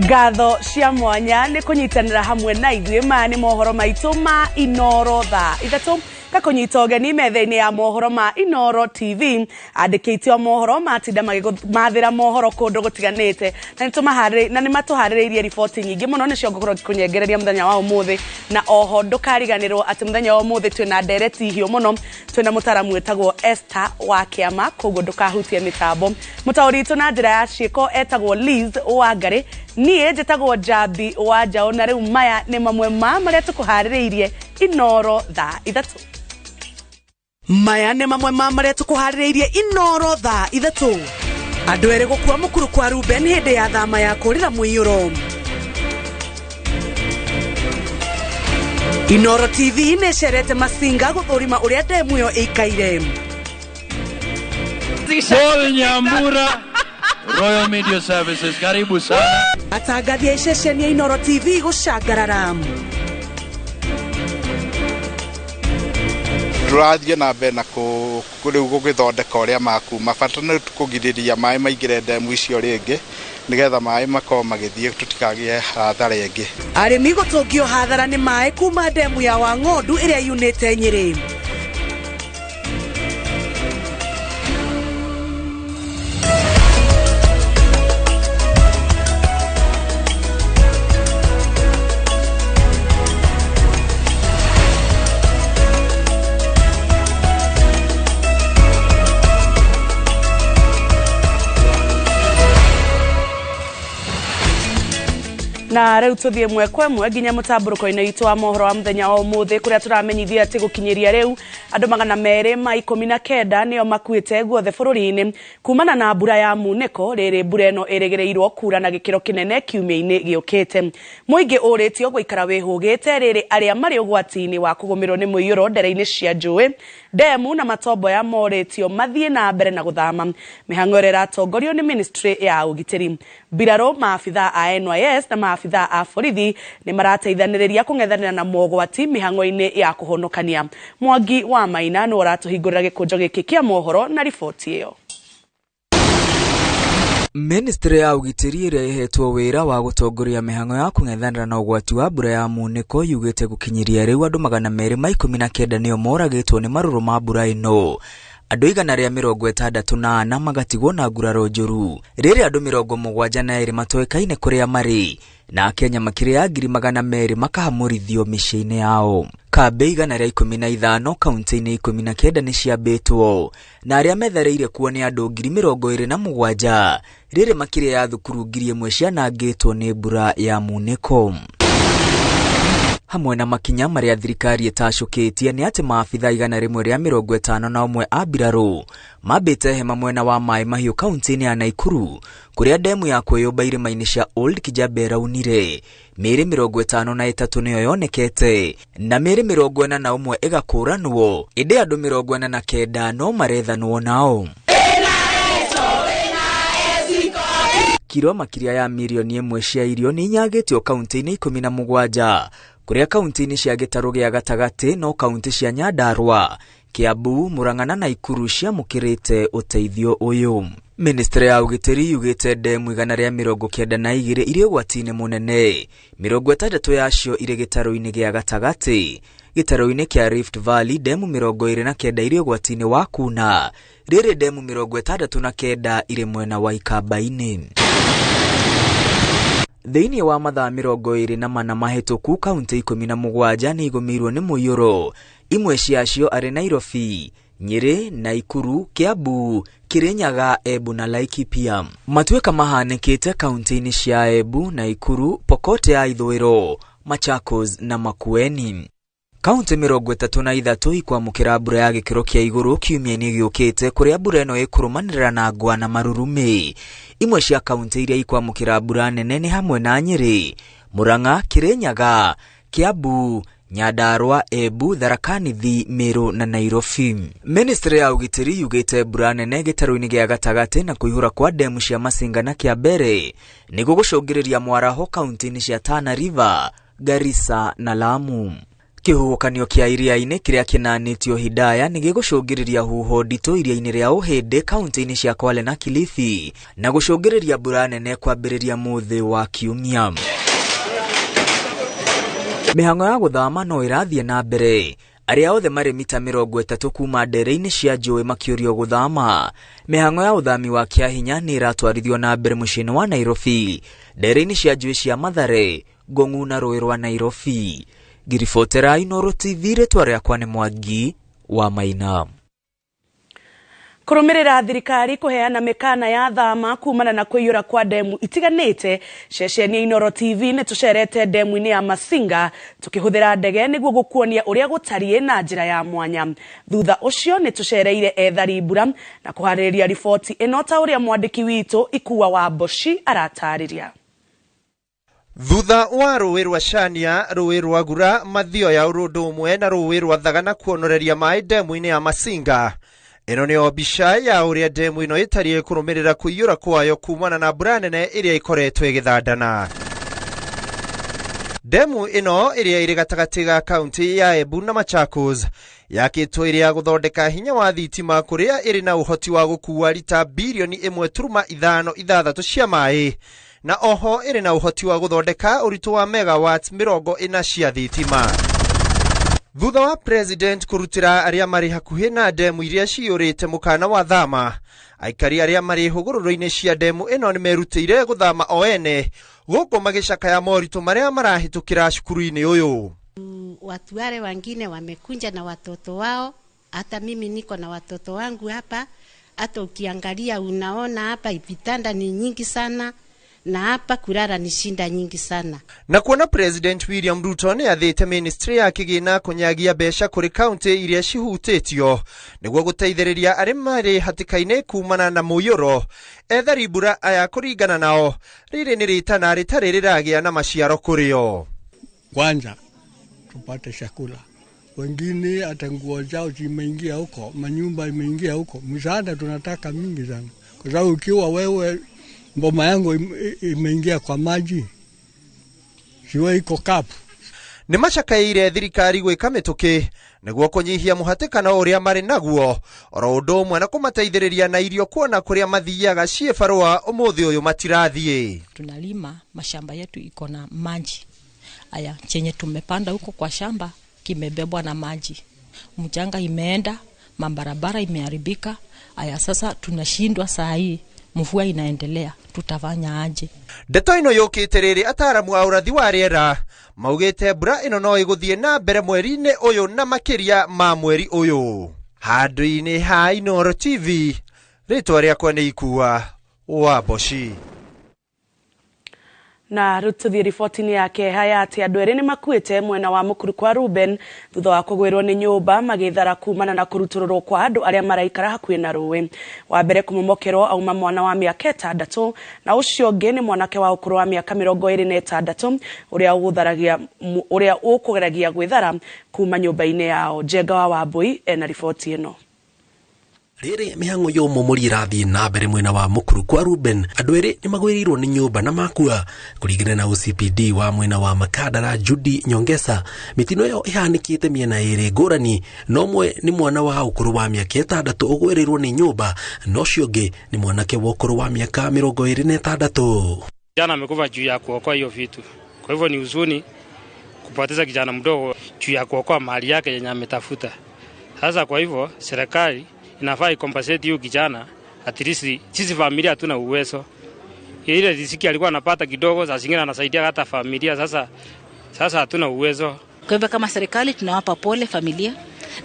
Ngatho cia mwanya nĩ kũnyitanĩra hamwe na ithuĩ. Maya nĩ mohoro maitũ ma Inoro thaa 3. Ngakũnyita ũgeni metha-inĩ ya mohoro ma Inoro TV. Andĩkĩte o mohoro matinda magĩmathĩra mohoro kũndũ gũtiganĩte, na nĩ matũharĩrĩirie riboti nyingĩ mũno, nĩcio ngũkorwo ngĩkũnyengereria mũthenya wa ũmũthĩ. Na oho ndũkariganĩrwo atĩ mũthenya wa ũmũthĩ twĩna ndereti hiũ mũno, twĩna mũtaramu wĩtagwo Esther wa Kĩama, koguo ndũkahutie mĩtambo. Mũtaũri witũ na njĩra ya ciĩko etagwo Liz Wangari, niĩ njĩtagwo Njambi wa Njaũ, na rĩu maya nĩ mamwe ma marĩa tũkũharĩrĩirie Inoro thaa 3. Maya nĩ mamwe ma marĩa tũkũharĩrĩirie Inoro thaa 3. Andũ erĩ gũkua mũkuru kwa Ruben hĩndĩ ya thama ya kũrĩra mũiyũro. Inoro TV nĩ ĩcerete Masinga gũthũrima ũrĩa ndemu ĩyo ĩikaire. Paul Nyambura, Royal Media Services, karibu sana. Atangathi a iceceni ya Inoro TV gũcangarara. Tũrathiĩ na mbere na rĩu gũgĩthondeka ũrĩa makuma. Bata nĩ kũgirĩrĩria maĩ maingĩre ndemu icio rĩngĩ, nĩgetha maĩ makorwo magĩthiĩ tũtikagĩe hathara ĩngĩ. Arĩmi gũtũngio hathara nĩ maĩ kuma ndemu ya Wang'ondu ĩrĩa yunĩte Nyĩrĩ. Na rĩu tũthiĩ ĩmwe kwa ĩmwe nginya mũtambũrũko-inĩ witũ wa mohoro wa mũthenya wa ũmũthĩ, kũrĩa tũramenyithia atĩ gũkinyĩria rĩu andũ 219 nĩo makuĩte guothe bũrũri-inĩ kumana na mbura ya munĩko. Rĩrĩ mbura ĩno ĩrĩgĩrĩirwo kura na gĩkĩro kĩnene kiumia-inĩ gĩũkĩte. Mũingĩ ũrĩtio gũikara wĩhũgĩte rĩrĩ arĩa marĩ ũgwati-inĩ wa kũgũmĩrwo nĩ mũiyũro ndere-inĩ cia njũĩ, ndemu na matomboya morĩtio mathiĩ na mbere na gũthama. Mĩhang'o ĩrĩa ĩratongorio nĩ ministry ya ũgitĩri. Mbirarũ, maabithaa a NYS na maabithaa a borithi nĩ marateithanĩrĩria kũng'ethanĩra na mogwati mĩhang'o-inĩ ya kũhonokania. Mwangi wa Maina nĩwe ũratũhingũrĩra gĩkũnjo gĩkĩ kĩa mohoro na riboti ĩyo. Ministry ya ũgitĩri ĩrĩa ĩhetwo wĩra wa gũtongoria mĩhang'o ya kũng'ethanĩra na ũgwati wa mbura ya munĩko yugĩte gũkinyĩria rĩu andũ 219 nĩo moragĩtwo nĩ marũrũ ma mbura ĩno. Andũ 164 magatigwo na nguraro njũru, rĩrĩa andũ 72 matoĩkaine kũrĩa marĩ, na Akenya makĩria ya 200,000 makahamũrithio mĩciĩ-inĩ yao. Kambĩ 115 kaunti-inĩ 19 nĩ ciambĩtwo, na arĩa methereire kuo nĩ andũ 27,000, rĩrĩ makĩria ya thukuru 1,000 cianangĩtwo nĩ mbura ya munĩko. Hamwe na makinya marĩa thirikari ĩtacũkĩtie nĩ atĩ maabithaa 151 a mbirarũ mambĩte hema mwena wa Maĩ Mahiũ kaunti-inĩ ya Naikuru, kũrĩa ndemu ya kwĩyũmba irĩma-inĩ cia Old Kijabe ĩraunire. Mĩĩrĩ 53 nĩyo yonekete na mĩĩrĩ 41 ĩgakũranwo, ĩndĩ andũ 49 no marethanwo nao. Kiro makĩria ya mirioni 1 cia irio nĩ inyagĩtio kaunti-inĩ 17, kũrĩa kaunti-inĩ cia gĩtarũ gĩa gatagatĩ no kaunti cia Nyandarua, Kiambu, Murang'a na Naikuru ciamũkĩrĩte ũteithio ũyũ. Ministry ya ũgitĩri yugĩte ndemu 192 irĩ ũgwati-inĩ mũnene, 60 yacio irĩ gĩtarũ-inĩ gĩa gatagatĩ. Gĩtarũ-inĩ kĩa Rift Valley ndemu 29 irĩ ũgwati-inĩ wa kuna, rĩrĩ ndemu 69 irĩ mwena wa Ikamba-inĩ. Thĩinĩ wa mathaa 24 mahĩtũku kaunti 17 nĩ igũmĩirwo nĩ mũiyũro, imwe ciacio arĩ Nairobi, Nyĩrĩ, Naikuru, Kiambu, Kirinyaga, Embu na Laikipia. Matuĩka mahanĩkĩte kaunti-inĩ cia Embu, Naikuru, Pokot ya Ithũĩro, Machakos na Makueni. Kaunti 33 ikwamũkĩra mbura ya gĩkĩro kĩa igũrũ kiumia-inĩ gĩũkĩte, kũrĩa mbura ĩno ĩkũrũmanĩrĩra na ngwa na marurumĩ. Imwe cia kaunti iria ikwamũkĩra mbura nene nĩ hamwe na Nyĩrĩ, Murang'a, Kirinyaga, Kiambu, Nyandarua, Embu, Tharaka Nithi, Meru na Nairobi. Ministry ya ũgitĩri yugĩte mbura nene gĩtarũ-inĩ gĩa gatagatĩ na kũihũra kwa ndemu cia Masinga na Kĩambere nĩ gũgũcũngĩrĩria mwaraho kaunti-inĩ cia Tana River, Garissa na Lamu. Kĩhuhũkanio kĩa iria-inĩ kĩrĩa kĩnanĩtio Hidaya nĩ gĩgũcũngĩrĩria huho nditũ iria-inĩ rĩa Ũhĩndĩ kaunti-inĩ cia Kwale na Kilifi na gũcũngĩrĩria mbura nene kwambĩrĩria mũthĩ wa Kiumia. Mĩhang'o ya gũthama no ĩrathiĩ na mbere. Arĩa othe marĩ mita 30 kuma ndere-inĩ cia njũĩ makĩũrio gũthama. Mĩhang'o ya ũthami wa kĩahinya nĩ ĩratwarithio na mbere mũciĩ-inĩ wa Nairobi, ndere-inĩ cia njũĩ cia Mathare, Ngong'u na rũĩ rwa Nairobi. Ngiribotera Inooro TV, rĩtwa rĩakwa nĩ Mwangi wa Maina. Kũrũmĩrĩra thirikari kũheana mĩkana ya thama kumana na kũiyũra kwa ndemu itiganĩte, ceceni ya Inooro TV nĩ tũcerete ndemu-inĩ ya Masinga tũkĩhũthĩra ndege nĩguo gũkuonia ũrĩa gũtariĩ na njĩra ya mwanya. Thutha ũcio nĩ tũcereire ethari mbura na kũharĩrĩria riboti ĩno ta ũrĩa mwandĩki witũ Ikua wa Mboci aratarĩria. Thutha wa rũĩ rwa Shania, rũĩ rwa Gura, Mathioya ũrũndũ ũmwe na rũĩ rwa Thagana kuonoreria maĩ ndemu-inĩ ya Masinga. Ĩno nĩyo mbica ya ũrĩa ndemu ĩno ĩtariĩ kũrũmĩrĩra kũiyũra kwayo kumana na mbura nene ĩrĩa ĩkoretwo ĩgĩthandana. Ndemu ĩno ĩrĩa ĩrĩ gatagatĩ ga kaunti ya Embu na Machakos yakĩtwo ĩrĩ ya gũthondeka hinya wa thitima kũrĩa ĩrĩ na ũhoti wa gũkua rita bilioni 1.56 cia maĩ na oho ĩrĩ na ũhoti wa gũthondeka ũritũ wa megawatts 40 cia thitima. Thutha wa president kũrutĩra arĩa marĩ hakuhĩ na ndemu iria ciyũrĩte mũkana wa thama, aikari arĩa marĩ hũgũrũrũ-inĩ cia ndemu ĩno nĩmerutĩire gũthama o ene gũkũ magĩcakaya moritũ marĩa marahĩtũkĩra cukuru-inĩ ũyũ. Watu wale wengine wamekunja na watoto wao, hata mimi niko na watoto wangu hapa. Hata ukiangalia unaona hapa vitanda ni nyingi sana na hapa kulala ni shinda nyingi sana. Na kuona President William Ruto nĩ athĩte ministry ya kĩgĩna kũnyagia mbeca kũrĩ kaunti iria cihutĩtio nĩguo gũteithĩrĩria arĩa marĩ hatĩka-inĩ kumana na mũiyũro. Ethari mbura aya kũringana nao rĩrĩ nĩ rĩtana rĩtarĩ rĩragĩa na maciaro kũrĩo. Kwanza tupate chakula, wengine hata nguo zao zimeingia huko, manyumba imeingia huko. Msaada tunataka mingi sana, kwa sababu ukiwa wewe mboma yangu imeingia kwa maji, siwe iko kapu. Nĩ macakaĩire thirikari gwĩka mĩtũkĩ nĩguo kũnyihia mũhatĩkano ũrĩa marĩ naguo oro ũndũ ũmwe na kũmateithĩrĩria na irio kuona kũrĩa mathiaga ciĩbarũa ũmũthĩ ũyũ matirathiĩ. Tunalima mashamba yetu iko na maji. Aya, chenye tumepanda huko kwa shamba kimebebwa na maji. Mchanga imeenda, mabarabara imeharibika. Aya, sasa tunashindwa saa hii. Mvua inaendelea, tutafanya aje? Ndeto ĩno yũkĩte rĩrĩ ataaramu a ũrathi wa rĩera maugĩte mbura ĩno no ĩgũthiĩ na mbere mweri-inĩ ũyũ na makĩria ma mweri ũyũ. Handũ-inĩ ha Inooro TV, rĩtwa rĩakwa nĩ Ikua wa Mboci. Na rĩu tũthiĩ riboti-inĩ ya kĩeha ya atĩ andũ erĩ nĩmakuĩte mwena wa Mũkuru kwa Ruben thutha wa kũgwĩrwo nĩ nyũmba magĩthara kumana na kũrutũrũrwo kwa andũ arĩa maraikara hakuhĩ na rũĩ. Wa mbere kũmomokerwo auma mwana wa mĩaka 6 na ũcio ũngĩ nĩ mwanake wa ũkũrũ wa mĩaka 26 ũrĩa ũkũgeragia gwĩthara kuma nyũmba-inĩ yao. Njenga wa Wambui ena riboti ĩno. Rĩrĩ mĩhang'o ya ũmomori ĩrathiĩ na mbere mwena wa Mũkuru kwa Ruben, andũ erĩ nĩmagwĩrĩirwo nĩ nyũmba na makua. Kũringana na OCPD wa mwena wa Makandara Judy Nyongesa, mĩtino ĩyo ĩhanĩkĩte mĩena ĩrĩ ngũrani, na ũmwe nĩ mwana wa ũkũrũ wa mĩaka 6 ũgwĩrĩirwo nĩ nyũmba, na ũcio ũngĩ nĩ mwanake wa ũkũrũ wa mĩaka 26. Jana amekufa juu ya kuokoa hiyo vitu, kwa hivyo ni huzuni kupoteza kijana mdogo juu ya kuokoa mali yake yenye ametafuta. Sasa kwa hivyo serikali inafaa ikompensate hiyo kijana, at least sisi familia hatuna uwezo. Ile riziki alikuwa anapata kidogo, saa zingine anasaidia hata familia, sasa hatuna uwezo. Kwa hivyo kama serikali tunawapa pole familia,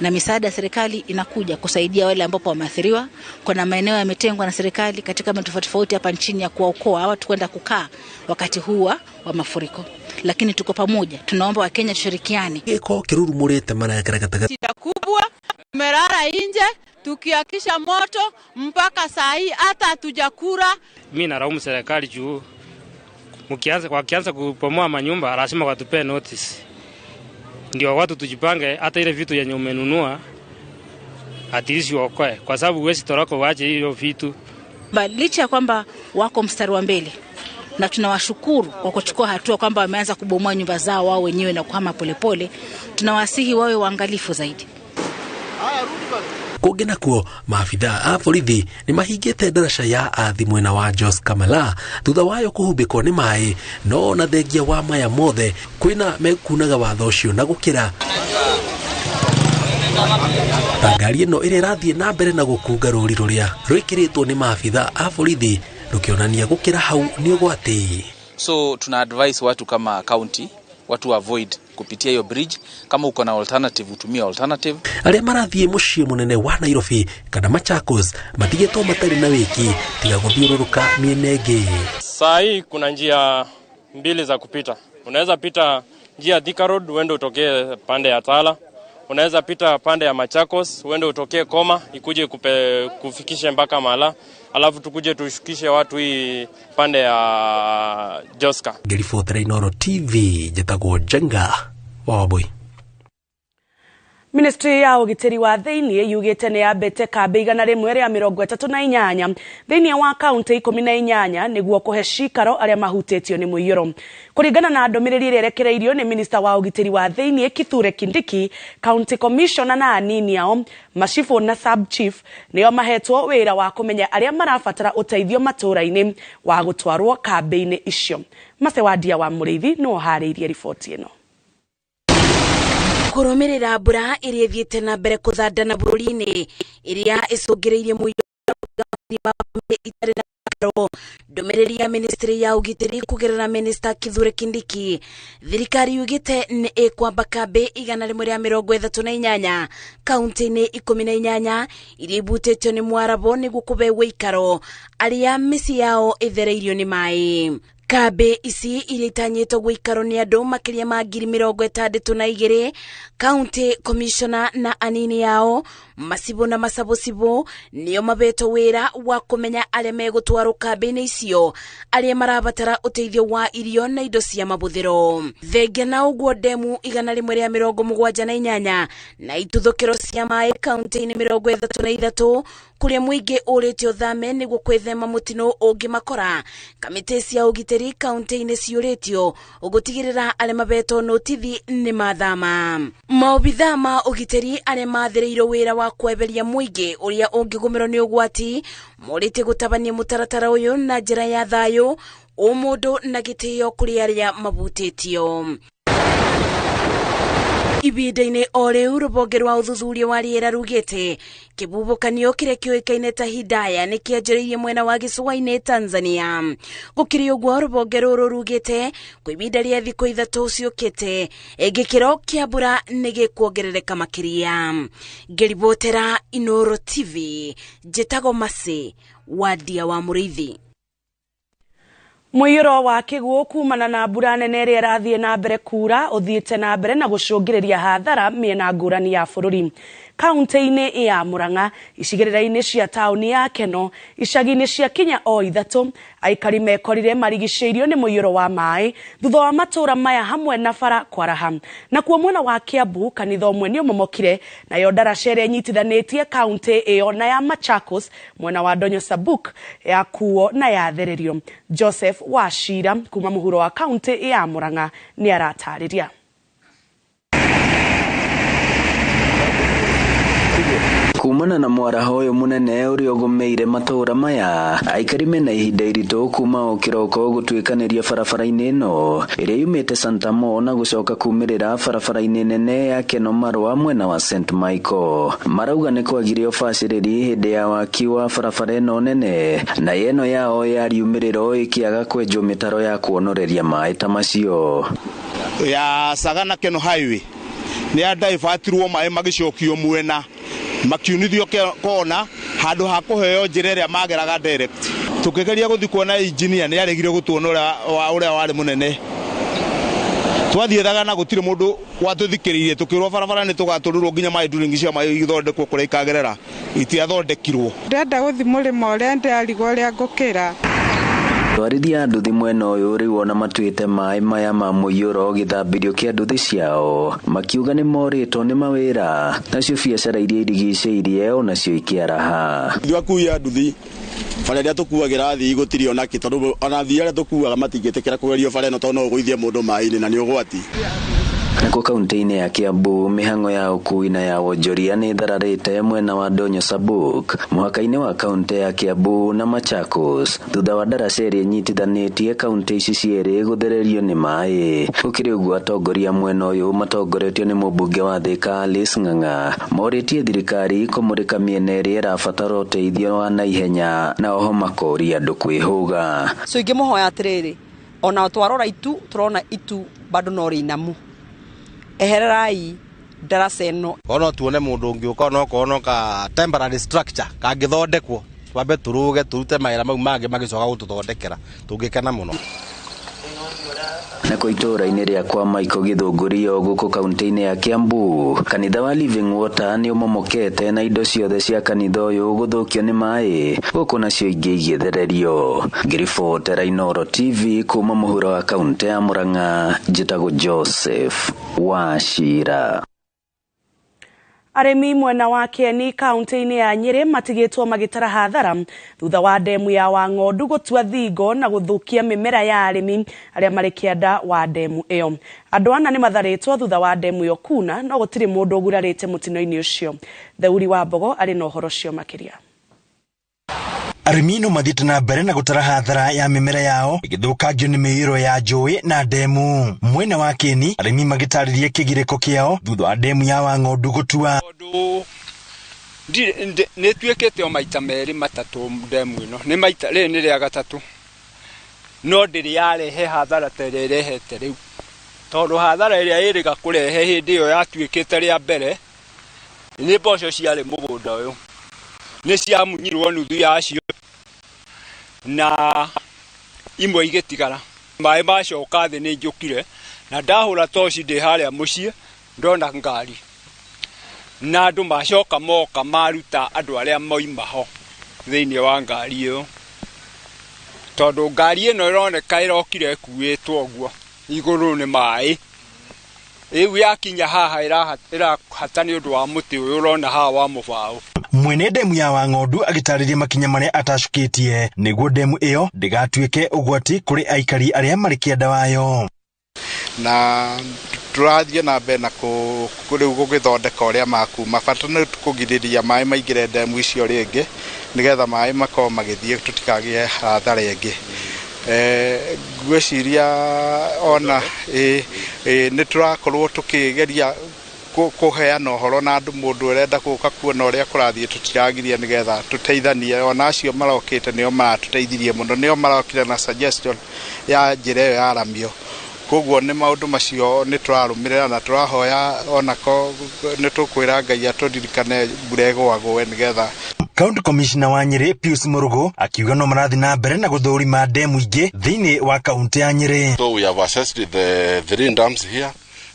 na misaada ya serikali inakuja kusaidia wale ambao wameathiriwa. Kuna maeneo yametengwa na serikali katika maeneo tofauti tofauti hapa nchini ya kuwaokoa watu kwenda kukaa wakati huu wa mafuriko. Lakini tuko pamoja, tunaomba Wakenya tushirikiane. Gĩko kĩrurumũrĩte marakara gatagatĩ. Shida kubwa, tumelala nje tukiakisha moto mpaka saa hii hata hatujakula. Mimi nalaumu serikali juu wakianza kubomoa manyumba lazima watupee notice, ndio watu tujipange. Hata ile vitu yenye umenunua at least uokoe, kwa sababu huwezi toroka uache hiyo vitu. Licha ya kwamba wako mstari wa mbele na tunawashukuru kwa kuchukua hatua kwamba wameanza kubomoa nyumba zao wao wenyewe na kuhama polepole. Tunawasihi wawe waangalifu zaidi. Kũngĩ nakuo maabithaa a borithi nĩ mahingĩte ndaraca ya athi mwena wa Jos Kamala thutha wayo kũhumbĩkwo nĩ maĩ, no ona thengia wa maya mothe kwĩna mekunaga watho ũcio na gũkĩra. Ta ngari ĩno ĩrĩa ĩrathiĩ na mbere na gũkunga rũri rũrĩa rwĩkĩrĩtwo nĩ maabithaa a borithi rũkĩonania gũkĩra hau nĩ ũgwati. So tuna advise watu kama county watu avoid kupitia hiyo bridge. Kama uko na alternative utumie alternative. Arĩa marathiĩ mũciĩ mũnene wa Nairobi kana Machakos matigĩtwo matarĩ na wĩki tiga gũthiũrũrũka mĩena ĩngĩ. Saa hii kuna njia mbili za kupita. Unaweza pita njia Thika Road uende utokee pande ya Tala. Unaweza pita pande ya Machakos uende utokee Koma ikuje kufikishe mpaka Mala, alafu tukuje tushukishe watu hii pande ya Joska. Ngĩribotera Inooro TV njĩtagwo Njenga wa Wambui. Ministry ya ũgitĩri wa thĩinĩ yugĩte nĩ yambĩte kambĩ 138 thĩinĩ wa kaunti 18 nĩguo kũhe cikaro arĩa mahutĩtio nĩ mũiyũro. Kũringana na ndũmĩrĩri ĩrĩa ĩrekereirio nĩ minista wa ũgitĩri wa thĩinĩ Kithure Kindiki, county commissioner na anini ao macibũ na sub chief nĩo mahetwo wĩra wa kũmenya arĩa marabatara ũteithio matũũra-inĩ wa gũtwarwo kambĩ-inĩ icio. Macewandia wa Mũrĩithi nĩwe ũharĩirie riboti ĩno. Kũrũmĩrĩra mbura ĩrĩa ĩthiĩte na mbere kũthandana bũrũri-inĩ ĩrĩa ĩcũngĩrĩirie mũiyũro itarĩ na karo. Ndũmĩrĩri ya ministry ya ũgitĩri kũgerera Minister Kithure Kindiki, thirikari yugĩte nĩ ĩkwamba kambĩ 138 kaunti-inĩ 18 iria ibutĩtio nĩ mwarabo nĩguo kũbe wĩikaro arĩa mĩciĩ yao ĩthereirio nĩ maĩ. Kambĩ ici iria itanyĩtwo gũikarwo nĩ andũ makĩria ma 62,000, county commissioner na anini ao macibũ na macabũcibũ nĩo mabetwo wĩra wa kũmenya arĩa megũtwarwo kambĩ-inĩ icio arĩa marabatara ũteithio wa irio na indo cia mabũthĩro. Thengia na ũguo ndemu 178 na ituthũkĩro cia maĩ kaunti-inĩ 33 kũrĩa mũingĩ ũrĩtio thame nĩguo kwĩthema mũtino ũngĩmakora. Kamĩtĩ cia ũgitĩri kaunti-inĩ ciũrĩtio gũtigĩrĩra arĩa mabetwo notithi nĩ mathama. Maobithaa ma ũgitĩri arĩa mathĩrĩirwo wĩra wa kweberia mũingĩ ũrĩa ũngĩgũmĩrwo nĩ ũgwati morĩtie gũtabania mũtaratara ũyũ na njĩra ya thayũ, ũmũndũ na gĩtĩo kũrĩ arĩa mabutĩtio. Ibinda-inĩ o rĩu rũhonge rwa ũthuthuria wa rĩera rugĩte kĩhuhũkanio kĩrĩa kĩũĩkaine ta Hidaya nĩ kĩanjĩrĩirie mwena wa gĩcũa-inĩ Tanzania. Gũkĩrĩ ũguo rũhonge rũrũ rugĩte kwa ibinda rĩa thikũ 3 ciũkĩte gĩkĩro kĩa mbura nĩ gĩkuongerereka makĩria. Ngĩribotera Inooro TV njĩtagwo Mercy Wandia wa Mũrĩithi. Mũiyũro wa kĩguũ kumana na mbura nene ĩrĩa ĩrathiĩ na mbere kura ũthiĩte na mbere na gũcũngĩrĩria hathara mĩena ngũrani ya bũrũri. Kaunti-inĩ ya Murang'a, icigĩrĩra-inĩ cia taũni ya Keno, icagi-inĩ cia kinya o 3, aikari mekorire marigicĩirio nĩ mũiyũro wa maĩ thutha wa matũũra maya hamwe na bara kwaraha. Nakuo mwena wa Kiambu kanitha ũmwe nĩ ũmomokire, nayo ndaraca ĩrĩa ĩnyitithanĩtie kaunti ĩyo na ya Machakos mwena wa Ndonyo Sabuk yakuo na yathererio. Joseph Wachira kuma mũhuro wa kaunti ya Murang'a nĩ aratarĩria. Kumana na mwaraho ũyũ mũnene ũrĩa ũgũmĩire matũũra maya, aikari mena ihinda iritũ kuma o kĩroko gũtuĩkanĩria barabara-inĩ ĩno ĩrĩa yumĩte Santa Mo na gũcoka kumĩrĩra barabara-inĩ nene ya Keno Marwa mwena wa St Michael. Marauga nĩ kwagire ũbacĩrĩri hĩndĩ ya waki wa barabara ĩno nene na ĩno yao ya riumĩrĩro ĩkĩaga kwenjwo mĩtaro ya kuonoreria maĩ ta macio. Ya Sagana Keno Highway nĩ ya divert-irwo maĩ magĩcokio mwena makiunithio kona handũ ha kũheo njĩra ĩrĩa mageraga direct. Tũkĩgeria gũthiĩ kuona engineer nĩ aregire gũtuona ũrĩa warĩ mũnene. Twathiĩthaga na gũtirĩ mũndũ watũthikĩrĩirie, tũkĩrwo barabara nĩ tũgatũrĩrwo nginya maĩ during cia maĩ ithondekwo kũrĩa ikagerera, itiathondekirwo. Ndĩrenda gũthiĩ mũrĩmo ũrĩa ndĩrarigwo ũrĩa ngũkĩra. Atwarithia a nduthi mwena ũyũ rĩu ona matuĩte maĩ maya ma mũiyũro gĩthambĩrio kĩa nduthi ciao, makiuga nĩ morĩtwo nĩ mawĩra, nacio biacara iria irigicĩirie onacio ikĩaraha. Ithuĩ akui a nduthi bara ĩrĩa tũkuagĩra athii gũtirĩ ona kĩ, tondũ ona athii arĩa tũkuaga matingĩtĩkĩra kũgerio bara ĩno tondũ no ũgũithie mũndũ maĩ-inĩ na nĩ ũgwati. Nakuo kaunti-inĩ ya Kiambu, mĩhang'o ya ũkui na ya wonjoria nĩ ĩthararĩte mwena wa Ndonyo Sabuk, mũhaka-inĩ wa kaunti ya Kiambu na Machakos, thutha wa ndaraca ĩrĩa ĩnyitithanĩtie kaunti ici cierĩ gũthererio nĩ maĩ. Gũkĩrĩ ũguo, atongoria mwena ũyũ matongoretio nĩ mũmbunge wa Thika Alice Ng'ang'a morĩtie thirikari kũmũrĩka mĩena ĩrĩa ĩrabatara ũteithio wa naihenya na oho makoria andũ kwĩhũga. So ingĩmũhoya atĩrĩrĩ, ona twarora itu tũrona itu bado no rĩinamu, ehererai ndaraca ĩno. Ono tuone mũndũ ũngĩũka onokorwo no ka temporary structure kangĩthondekwo, twambe tũrũge tũrute mawĩra mau mangĩ magĩcoka gũtũthondekera, tũngĩkena mũno. Nako itũũra-inĩ rĩa kwa Michael Gĩthũngũri o gũkũ kaunti-inĩ ya Kiambu, kanitha wa Living Water nĩ ũmomokete na indo ciothe cia kanitha ũyũ gũthũkio nĩ maĩ, gũkũ nacio ingĩ igĩthererio. Ngĩribotera Inooro TV kuma mũhuro wa kaunti ya Murang'a, njĩtagwo Joseph Wachira. Arĩmi mwena wa Kieni kaunti-inĩ ya Nyĩrĩ matigĩtwo magĩtara hathara thutha wa ndemu ya Wang'ondu gũtua thingo na gũthũkia mĩmera ya arĩmi arĩa marĩ kĩanda wa ndemu ĩyo. Andũ ana nĩ matharĩtwo thutha wa ndemu ĩyo kuna, no gũtirĩ mũndũ ũgurarĩte mũtino-inĩ ũcio. Theuri wa Mbogo arĩ na ũhoro ũcio makĩria. Arĩmi no mathiĩte na mbere na gũtara hathara ya mĩmera yao ĩgĩthũkangio nĩ mĩiyũro ya njũĩ na ndemu. Mwena wa Kieni, arĩmi magĩtarĩria kĩgirĩko kĩao thutha wa ndemu ya Wang'ondu gũtua. Nĩ ĩtuĩkĩte o maita merĩ matatũ ndemu ĩno, nĩ maita rĩrĩ nĩ rĩa gatatũ, no ndĩrĩ yarehe hathara ta ĩrĩa ĩrehete rĩu, tondũ hathara ĩrĩa ĩrĩga kũrehe hĩndĩ ĩyo yatuĩkĩte rĩa mbere nĩ mboco ciarĩ mũgũnda ũyũ, nĩ ciamunyirwo nuthu yacio na imwe igĩtigara. Maĩ macoka thĩ nĩ njũkire na ndahũra toci ndĩ harĩa mũciĩ ndona ngari, na andũ macoka moka maruta andũ arĩa moima ho thĩinĩ wa ngari ĩyo, tondũ ngari ĩno ĩroneka ĩrokire ĩkuĩtwo ũguo igũrũ nĩ maĩ. Rĩu yakinya haha ĩrahata nĩ ũndũ wa mũtĩ ũyũ ũrona haha wa mũbaũ. Mwene ndemu ya Wang'ondu agĩtarĩria makinya marĩa atacũkĩtie nĩguo ndemu ĩyo ndĩgatuĩke ũgwati kũrĩ aikari arĩa marĩ kĩanda wayo. Na tũrathiĩ na mbere na rĩu gũgĩthondeka ũrĩa makuma, bata nĩ kũgirĩrĩria maĩ maingĩre ndemu icio rĩngĩ nĩgetha maĩ makorwo magĩthiĩ tũtikagĩe hathara ĩngĩ. Ngwĩciria ona nĩ tũrakorwo tũkĩgeria kũheana ũhoro na andũ, mũndũ ũrenda gũka kuona ũrĩa kũrathiĩ tũtiragiria nĩgetha tũteithanie. Ona acio marokĩte nĩo maratũteithirie mũno, nĩo marokire na suggestion ya njĩra ĩyo ya ramio. Koguo nĩ maũndũ macio nĩ tũrarũmĩrĩra na tũrahoya onako nĩ tũkwĩra Ngai atũririkane mbura ĩgũagũe nĩgetha. County Commissioner wa Nyĩrĩ Pius Murugu akiuga no marathiĩ na mbere na gũthũrima ndemu ingĩ thĩinĩ wa kaunti ya Nyĩrĩ. So we have assessed the three dams here,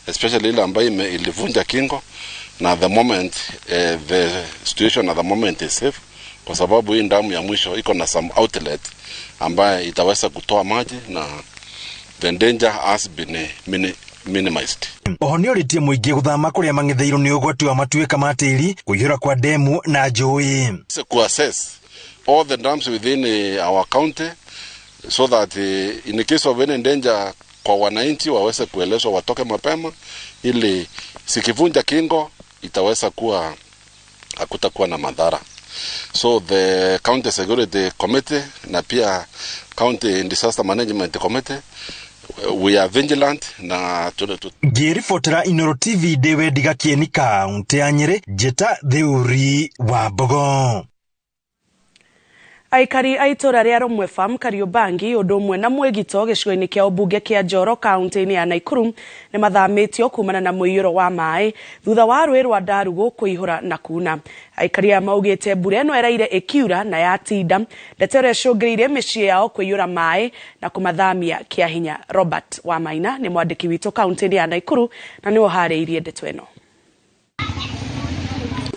especially ile ambayo ilivunja kingo, na the moment the situation at the moment is safe, kwa sababu hii damu ya mwisho iko na some outlet ambayo itaweza kutoa maji na the danger has been minimized. Oho nĩ orĩtie mũingĩ gũthama kũrĩa mang'etheirwo nĩ ũgwati wa matuĩka ma tĩri, kũiyũra kwa ndemu na njũĩ. To assess all the dams within our county so that in case of any danger kwa wananchi waweze kuelezwa watoke mapema, ili sikivunja kingo itaweza kuwa hakutakuwa na madhara. So the County Security Committee na pia County Disaster Management Committee, we are vigilant na Ngĩribotera Inooro TV ndĩ Wendiga Kieni kaunti ya Nyĩrĩ, njĩta Theuri wa Mbogo. Aikari a itũũra rĩa Rũmwe Farm Kariobangi ũndũ ũmwe na Mwĩgito gĩcigo-inĩ kĩa ũmbunge kĩa Njoro kaunti-inĩ ya Nakuru nĩ mathamĩtio kumana na mũiyũro wa maĩ thutha wa rũĩ rwa Ndarugu kũihũra na kuna. Aikari aya maugĩte mbura ĩno ĩraire ĩkiura na yatinda, ndeto ĩrĩa ĩcũngĩrĩirie mĩciĩ yao kũiyũra maĩ na kũmathamia kĩa hinya. Robert Wamaina nĩ mwandĩki witũ kaunti-inĩ ya Nakuru na nĩwe ũharĩirie ndeto ĩno.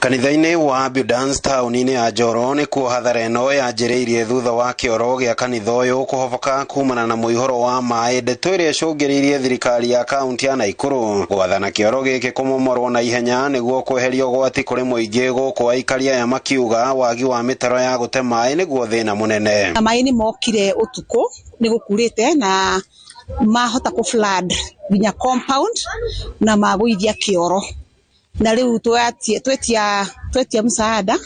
Kanitha-inĩ wa Abundance taũni-inĩ ya Njoro nĩkuo hathara ĩno yanjĩrĩirie thutha wa kĩoro gĩa kanitha ũyũ kũhoboka kumana na mũihũro wa maĩ, ndeto ĩrĩa ĩcũngĩrĩirie thirikari ya kaunti ya Naikuru gwathana kĩoro gĩkĩ kũmomorwo na ihenya nĩguo kweheria ũgwati kũrĩ mũingĩ, gũkũ aikari aya makiuga wagi wa mĩtaro ya gũte maĩ nĩguo thĩna mũnene. Maĩ nĩ mokire ũtukũ nĩ gũkurĩte na mahota kũ flood nginya compound na magũithia kĩoro, na rĩu twetia msaada,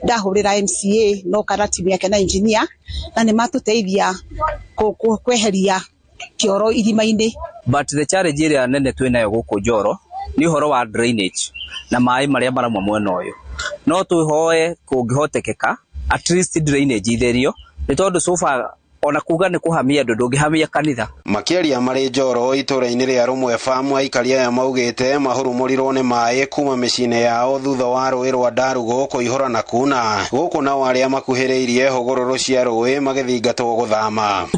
ndahũrĩra MCA no kana timu yake na engineer, na nĩ matũteithia kweheria kĩoro irima-inĩ. But the challenge ĩrĩa nene twĩnayo gũkũ Njoro nĩ ũhoro wa drainage na maĩ marĩa maramwa mwena ũyũ. No twĩhoe kũngĩhotekeka at least drainage itherio, nĩ tondũ so far ona kuga nĩ kũhamia andũ ndũngĩhamia kanitha. Makĩaria marĩ Njoro itũra-inĩ rĩa Rũmwe Farm, aikari aya maugĩte mahurumũrirwo nĩ maĩ kuma mĩciĩ-inĩ yao thutha wa rũĩ rwa Ndarugũ kũihũra na kuna, gũkũ nao arĩa makuhĩrĩirie hũgũrũrũ cia rũĩ magĩthingatwo gũthama.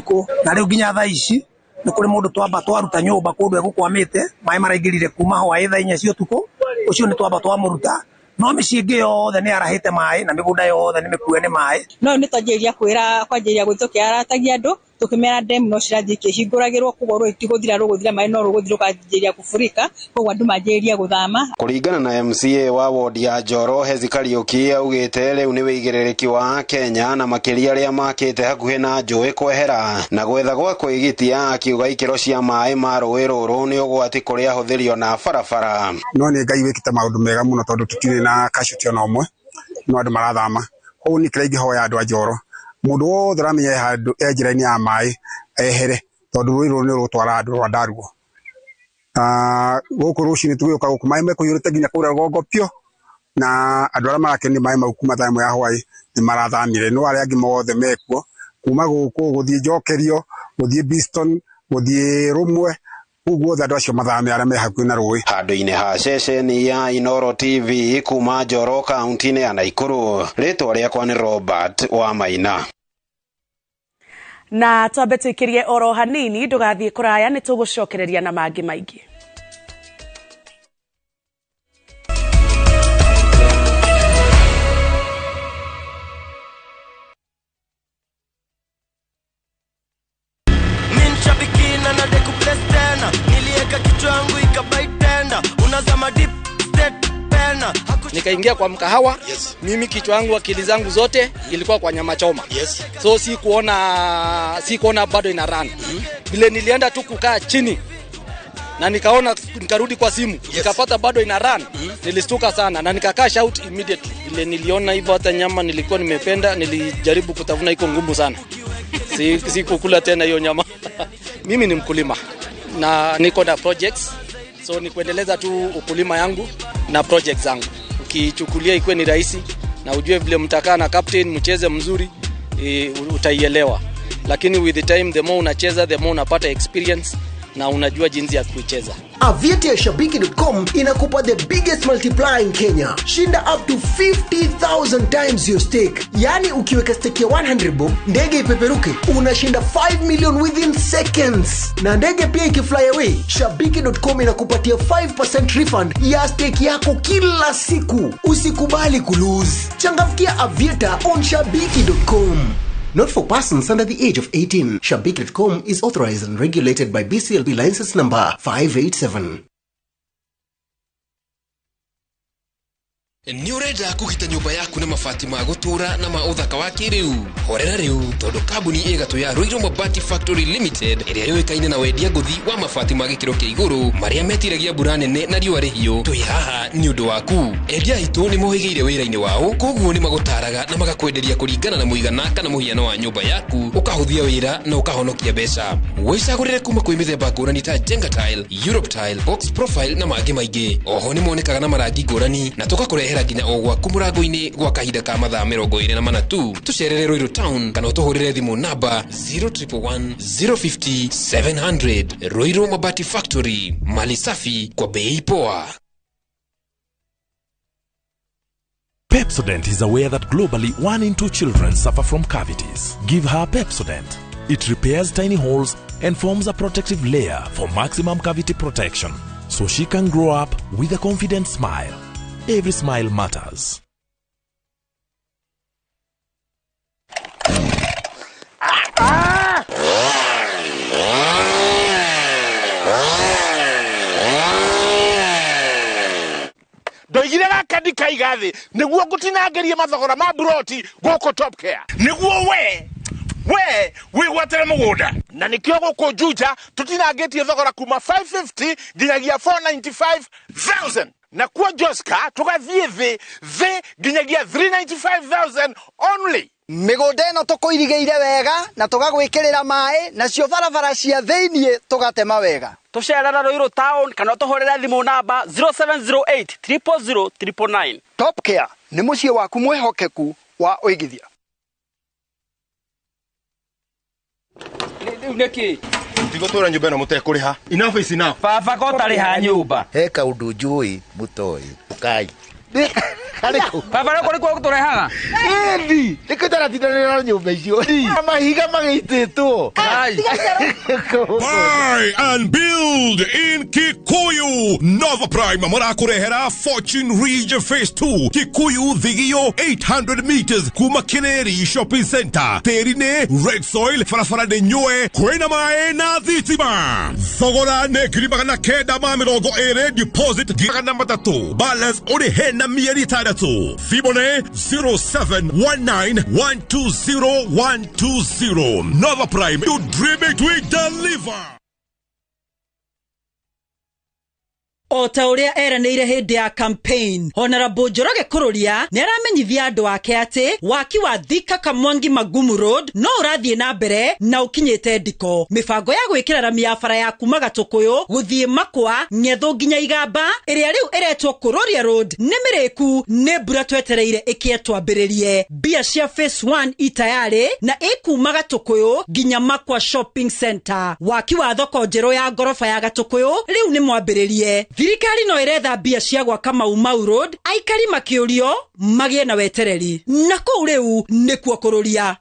Na rĩu nginya thaa ici nĩ kũrĩ mũndũ twamba twaruta nyũmba kũndũ egũkwamĩte, maĩ maraingĩrire kuma hwaĩ thaa 4 cia ũtukũ, ũcio nĩ twamba twamũruta, no mĩciĩ ĩngĩ yothe nĩ yarahĩte maĩ na mĩgũnda yothe nĩ mĩkue nĩ maĩ. No nĩ twanjĩrĩria kwĩra kwanjĩrĩria gũthiĩ tũkĩaratagia andũ tũkĩmera demu no cirathiĩ ikĩhingũragĩrwo, koguo rũĩ ti gũthira rũgũthira, maĩ no rũgũthiĩ rũkanjĩrĩria kũburika, koguo andũ manjĩrĩria gũthama. Kũringana na MCA wa wodi ya Njoro Hezi Kariuki augĩte rĩu nĩ wĩigĩrĩrĩki wa Kenya na makĩria arĩa makĩte hakuhĩ na njũĩ kwehera na gwetha gwa kwĩgitia, akiuga ikĩro cia maĩ ma rũĩ rũrũ nĩ ũgwati kũrĩ ahũthĩri ona barabara. No nĩ Ngai wĩkĩte maũndũ mega mũno tondũ tũtirĩ na casualty ona ũmwe, no andũ marathama. Koguo niĩ kĩrĩa ingĩhoya andũ a Njoro, mũndũ wothe ũramenya handũ e njĩra-inĩ ya maĩ ehere, tondũ rũĩ rũrũ nĩ rũgũtwara andũ rwa Ndarugũ. Gũkũ rũcinĩ tũgĩũka gũkũ maĩ mekũiyũrĩte nginya kũrĩa rũgongo piũ, na andũ arĩa marakenio nĩ maĩ mau kuma thaa 1 ya hwaĩ nĩ marathamire, no arĩa angĩ mothe mekuo kuma gũkũ gũthiĩ Njokerio, gũthiĩ Biston, gũthiĩ Rũmwe, kũu guothe andũ acio mathame arĩa me hakuhĩ na rũĩ. Handũ-inĩ ha ceceni ya Inooro TV kuma Njoro kaunti-inĩ ya Naikuru, rĩtwa rĩakwa nĩ Robert wa Maina. Na twambe tũikĩrie oro hanini, ndũgathiĩ kũraya, nĩ tũgũcokereria na mangĩ maingĩ. Nikaingia kwa mkahawa. Yes. Mimi kichwa yangu akili zangu zote ilikuwa kwa nyama choma. Yes. So si kuona bado ina run. Vile nilienda tu kukaa chini na nikaona, nikarudi kwa simu. Yes. Nikapata bado ina run. Nilistuka sana na nikacash out immediately. Vile niliona hivyo hata nyama nilikuwa nimependa, nilijaribu kutafuna, iko ngumu sana. Si kukula tena hiyo nyama. Mimi ni mkulima na niko na projects. So ni kuendeleza tu ukulima yangu na projects zangu. Ukichukulia ikuwe ni rahisi na ujue vile mtakaa na captain mcheze mzuri, utaielewa. Lakini with the time, the more unacheza, the more unapata experience na unajua jinsi ya kuicheza. Aviator Shabiki.com inakupa the biggest multiplier in Kenya. Shinda up to 50,000 times your stake. Yani ukiweka stake ya 100 bob, ndege ipeperuke, unashinda 5 million within seconds. Na ndege pia ikifly away, Shabiki.com inakupatia 5% refund ya stake yako kila siku. Usikubali kulose. Changamkia Aviator on Shabiki.com. Not for persons under the age of 18. Shabiki.com is authorized and regulated by BCLB license number 587. Nĩ ũrenda kũgita nyũmba yaku na mabati ma gũtũra na ma ũthaka wa kĩrĩu? Horera rĩu, tondũ kambuni ĩgatũ ya Ruiru Mabati Factory Limited ĩrĩa yũĩkaine na wendia ngũthi wa mabati ma gĩkĩro kĩa igũrũ marĩa metiragia mbura nene na riũa rĩhiũ, twĩ haha nĩ ũndũ waku. Endia aitũ nĩ mohĩgĩire wĩra-inĩ wao, koguo nĩ magũtaraga na magakwenderia kũringana na mũigana kana mũhiano wa nyũmba yaku, ũkahũthia wĩra na ũkahonokia mbeca. Wĩcagũrĩre kuma kwĩ mĩthemba ngũrani ta Jenga Tile, Europe Tile, Box Profile na mangĩ maingĩ. Oho nĩ monekaga na marangi ngũrani na tũgakũrehera nginya o gwaku mũrango-inĩ gwa kahinda ka mathaa 24 tu. Tũcerere Ruiru Town kana ũtũhũrĩre thimũ namba 0111 050 700. Ruiru Mabati Factory, mali safi kwa bei poa. Pepsodent is aware that globally 1 in 2 children suffer from cavities. Give her Pepsodent. It repairs tiny holes and forms a protective layer for maximum cavity protection, so she can grow up with a confident smile. Every smile matters. Ndoigire gaka ndikaiga thĩ nĩguo ngũtinangĩrie mathogora ma buroti gũkũ Top Care nĩguo we wĩgwatĩre mũgũnda na nĩkĩo gũkũ Juja tũtinangĩtie thogora kuma 550 nginyagia 495,000 na kuo Joska tũgathiĩ thĩ nginyagia 395,000 only. Mĩgũnda ĩno tũkũirigĩire wega na tũgagwĩkĩrĩra maĩ nacio barabara cia thĩiniĩ tũgatema wega. Tũcerera Ruiru town kana tũhũrĩre thimũ namba 0708 000 999. Top Care nĩ mũciĩ waku mwĩhokeku wa ũigithia. Rĩu nĩkĩ? Ndigũtũra nyũmba ĩno mũtekũrĩha. Enough is enough. Baba ko ũtarĩha nyũmba. He kaũndũ njũĩ mũtoĩ. Ũkai. Baba rĩu kũrĩ kuo gũtũrehaga? Ĩni, nĩkĩo itaratindanĩra na nyũmba icio. Mahiga magĩitĩtwo. Buy and build in Kikuyu. Nova Prime marakurehera Fortune Ridge Phase 2 Kikuyu Thigio 800 meters kuma Kineri Shopping Center. Tĩri nĩ red soil, barabara nĩ nyũe, kwĩna maĩ na thitima. Thogora nĩ 920,000 deposit 300,000. Balance ũrĩhe na mĩeri 6. Thimũ nĩ 0719120120. Nova Prime, you dream it, we deliver. O ta ũrĩa eranĩire hĩndĩ ya campaign, Honorable Njoroge Kururia nĩ aramenyithia andũ ake atĩ waki wa Thika Kamwangi Magumu Road no ũrathiĩ na mbere na ũkinyĩte ndiko. Mĩbango ya gwĩkĩra rami ya bara ya kuma Gatũkũyũ gũthiĩ Makwa Ng'ethũ nginya Igamba ĩrĩa rĩu ĩretwo Kururia Road nĩ mĩrĩku, nĩ mbura twetereire ĩkĩe twambĩrĩrie. Mbia cia phase 1 itayarĩ na ĩkuma Gatũkũyũ nginya Makwa Shopping Center. Waki wa thoko njerũ ya ngoroba ya Gatũkũyũ rĩu nĩ mwambĩrĩrie. Thirikari no ĩretha mbia cia gwaka Mau Mau Road, aikari makĩũrio magĩe na wetereri, na kũu rĩu nĩkuo Kururia.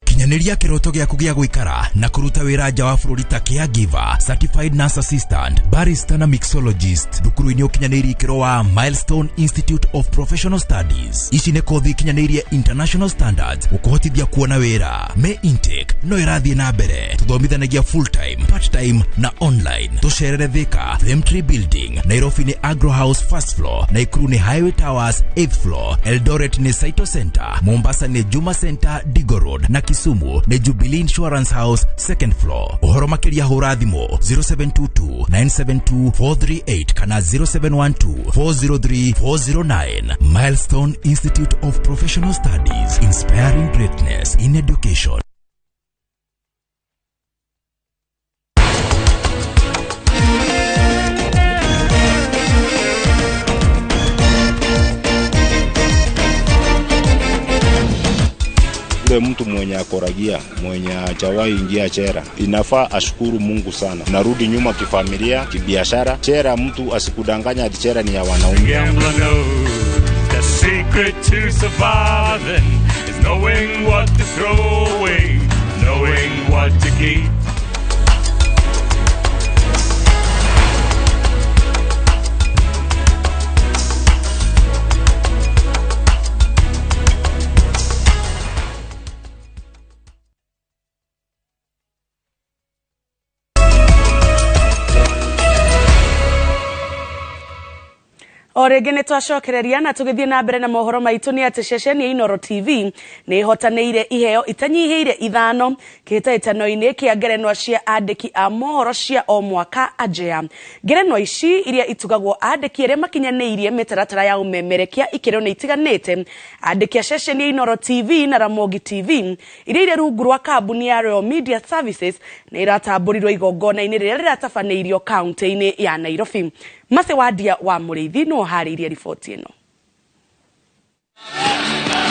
Kinyanĩria kĩroto gĩaku gĩa gũikara na kũruta wĩra nja wa bũrũri ta caregiver, certified nurse assistant, barista na mixologist. Thukuru-inĩ ũkinyanĩirie ikĩro wa Milestone Institute of Professional Studies. Ici nĩ kothi ikinyanĩirie international standards gũkũhotithia kuona wĩra. May intake no ĩrathiĩ na mbere. Tũthomithanagia full time, part time na online. Tũcerere Thika, Flame Tree Building, Nairobi nĩ Agro House first floor, Nakuru nĩ Highway Towers 8th floor, Eldoret nĩ Saito Center, Mombasa nĩ Juma Center Digo Road na Kisumu nĩ Jubilee Insurance House second floor. Ũhoro makĩria hũra thimũ 0722 972 438 kana 0712 403 409. Milestone Institute of Professional Studies, inspiring greatness in education. Ule mtu mwenye akoragia, mwenye hajawahi ingia chera, inafaa ashukuru Mungu sana. Narudi nyuma kifamilia, kibiashara. Chera mtu asikudanganya ati chera ni ya wanaume. Gambler knows the secret to surviving is knowing what to throw away, knowing what to keep. O rĩngĩ nĩ twacokereria na tũgĩthiĩ na mbere na mohoro maitũ nĩ atĩ ceceni ya Inooro TV nĩ ĩhotanĩire iheo itanyihĩire 5 kĩhĩtahĩtano-inĩ kĩa ngerenwa cia andĩki a mohoro cia o mwaka Ajea. Ngerenwa ici iria itugagwo andĩki arĩa makinyanĩirie mĩtaratara ya ũmemerekia ikĩro-inĩ itiganĩte. Andĩki a ceceni ya Inooro TV na Ramogi TV iria irĩ rungu rwa kambuni ya Royal Media Services nĩ iratambũrirwo igongona-inĩ rĩrĩa rĩratabanĩirio kaunti-inĩ ya Nairobi. Mase Wadia wa Mũrĩithi no harĩirie riboti ĩno.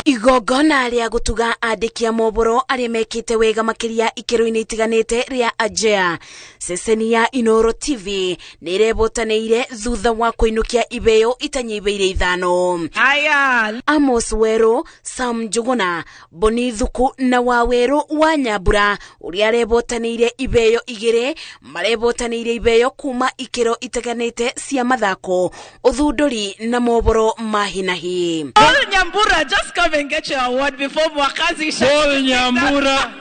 Igongona rĩa gũtuga andĩki a mohoro arĩa mekĩte wega makĩria ikĩro-inĩ itiganĩte rĩa Ajea. Ceceni ya Inooro TV nĩ ĩrebotanĩire thutha wa kũinũkia ibeo itanyihĩire 5. Aya. Amos Weru, Sam Njuguna, Boni Thuku na Waweru wa Nyambura ũrĩa arebotanĩire ibeo 2 marebotanĩire ibeo kuma ikĩro itiganĩte cia mathako, ũthundũri na mohoro ma hinahi. Paul Nyambura, just come and get your award before Mwakazi. Paul Nyambura,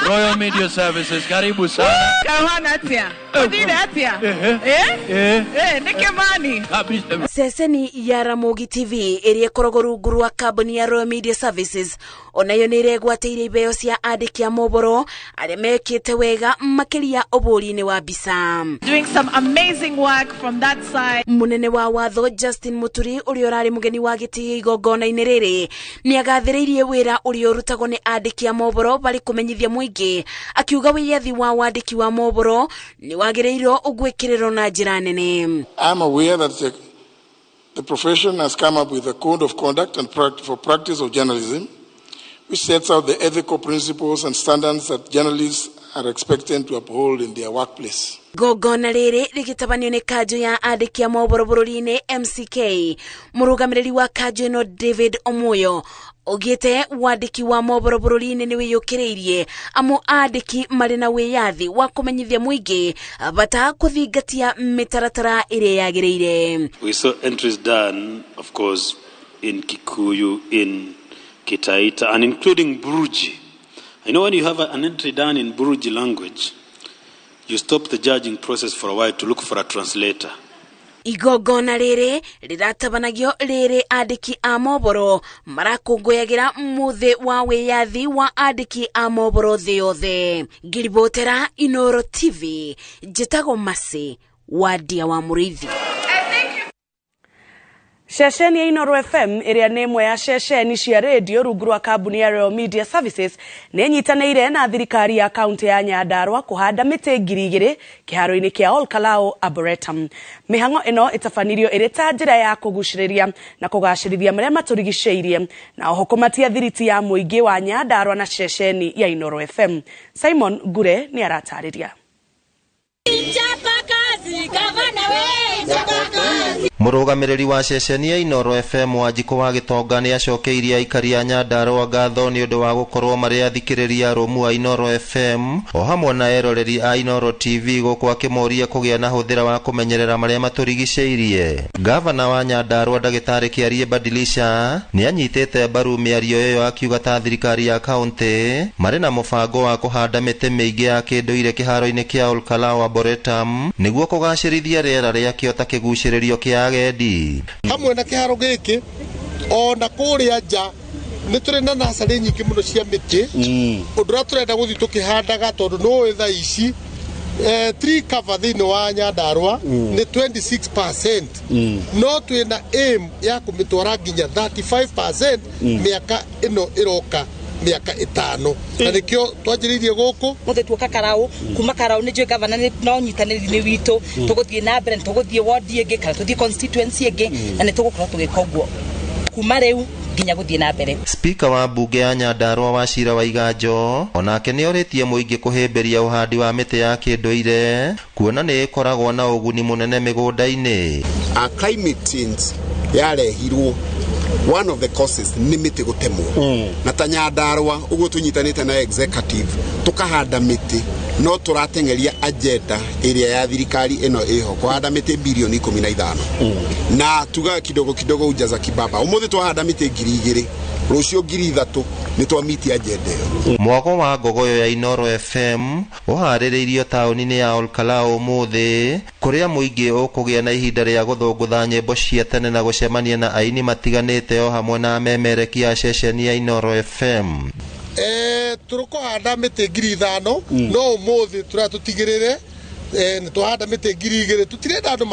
Royal Media Services, karibu sana. Kawana atia. Udine atia. Nikemani. Ceceni ya Ramogi TV ĩrĩa ĩkoragwo rungu rwa kambuni ya Royal Media Services onayo nĩ ĩregwatĩire ibeo cia andĩki a mohoro arĩa mekĩte wega makĩria ũbũri-inĩ wa mbica. Doing some amazing work from that side. Munene wa watho Justin Muturi ũrĩa ũrarĩ mũgeni wa gĩtĩo igongona-inĩ rĩrĩ nĩ agathĩrĩirie wĩra ũrĩa ũrutagwo nĩ andĩki a mohoro barĩ kũmenyithia mũingĩ, akiuga wĩyathi wa wandĩki wa mohoro nĩ wagĩrĩirwo ũgwĩkĩrĩrwo na njĩra nene. I'm aware that the profession has come up with a code of conduct and for practice of journalism, which sets out the ethical principles and standards that journalists are expected to uphold in their workplace. Gongona rĩrĩ rĩgĩtabanio nĩ kanjũ ya andĩki a mohoro bũrũri-inĩ MCK. Mũrũgamĩrĩri wa kanjũ ĩno David Omoyo Ogite wandĩki wa mohoro bũrũri-inĩ nĩ wĩyũkĩrĩirie amu andĩki marĩ na wĩyathi wa kũmenyithia mũingĩ bata kũthingatia mĩtaratara ĩrĩa yagĩrĩire. We saw entries done, of course, in Kikuyu, in Kitaita, and including Buruji. I know when you have an entry done in Buruji language, you stop the judging process for a while to look for a translator. Igongona rĩrĩ rĩratabanagio rĩrĩ andĩki a mohoro marakũngũyagĩra mũthĩ wa wĩyathi wa andĩki a mohoro thĩ yothe. Ngiribotera Inooro TV, njĩtagwo Mercy Wandia wa Mũrĩithi. Ceceni ya Inooro FM ĩrĩa nĩ ĩmwe ya ceceni cia rĩndiũ rungu rwa kambuni ya Royal Media Services nĩ ĩnyitanĩire na thirikari ya kaunti ya Nyandarua kũhanda mĩtĩ 2,000 kĩharo-inĩ kĩa Ol Kalou Arboretum. Mĩhang'o ĩno ĩtabanirio ĩrĩ ta njĩra ya kũgucĩrĩria na kũgacĩrithia marĩa matũrigicĩirie na oho kũmatia thiriti ya mũingĩ wa Nyandarua na ceceni ya Inooro FM. Simon Ngure nĩ aratarĩria. Mũrũgamĩrĩri wa ceceni ya Inooro FM Wanjikũ wa Gĩtonga nĩ acokeirie aikari a Nyandarua ngatho nĩ ũndũ wa gũkorwo marĩ athikĩrĩria arũmu a Inooro FM o hamwe na eroreri a Inooro TV gũkũ akĩmoria kũgĩa na hũthĩra wa kũmenyerera marĩa matũrigicĩirie. Gavana wa Nyandarua Ndagĩtarĩ Kĩarie Badilisha nĩ anyitĩte mbaru mĩario ĩyo akiuga ta thirikari ya kaũntĩ marĩ na mũbango wa kũhanda mĩtĩ mĩingĩ ya kĩndũire kĩharo-inĩ kĩa Ol Kalou Arboretum nĩguo kũgacĩrithia rĩera rĩakĩo ta kĩgucĩrĩrio kĩa agendi. Hamwe na kĩharo gĩkĩ ona kũrĩa nja nĩ tũrĩ na nacarĩ nyingĩ mũno cia mĩtĩ ũndũ ũrĩa tũrenda gũthiĩ tũkĩhandaga tondũ nĩũĩ thaa ici tree cover thĩinĩ wa Nyandarua nĩ 26% no twĩna aim ya kũmĩtwara nginya 35% mĩaka ĩno ĩroka mĩaka 5 na nĩkĩo twanjĩrĩirie gũkũ mũthĩ tuoka Karau kuma Karau nĩ njũĩ gavana no nyitanĩri witũ tũgũthiĩ na mbere tũgũthiĩ ward ĩngĩ kana tũthiĩ constituency ĩngĩ na nĩ tũgũkorwo tũgĩka ũguo kuma rĩu nginya gũthiĩ na mbere. Spika wa mbunge ya Nyandarua Wachira Waiganjo onake nĩ orĩtie mũingĩ kũhĩmbĩria ũhandi wa mĩtĩ ya kĩndũire kuona nĩ ĩkoragwo na ũguni mũnene mĩgũnda-inĩ. Climate change yarehirwo one of the causes nĩ mĩtĩ gũtemwo na ta Nyandarua ũguo tũnyitanĩte na executive tũkahanda mĩtĩ no tũrateng'eria agenda ĩrĩa ya thirikari ĩno ĩho kũhanda mĩtĩ bilioni 15 na tuga kidogo kidogo ujaza kibaba. Ũmũthĩ twahanda mĩtĩ 2,000 rũciũ 3,000 nĩ twamiti agenda ĩyo. Mwago wa ngogoyo ya Inooro FM ũharĩrĩirio taũni-inĩ ya Ol Kalou ũmũthĩ kũrĩa mũingĩ ũkũgĩa na ihinda rĩa gũthũngũtha nyĩmbo cia tene na gũcemania na aini matiganĩte o hamwe na amemerekia a ceceni ya Inooro FM. Tũrũkũhanda mĩtĩ 5,000 no ũmũthĩ tũrĩa tũtigĩrĩre nĩ twahanda mĩtĩ 2,000 tũtirenda andũ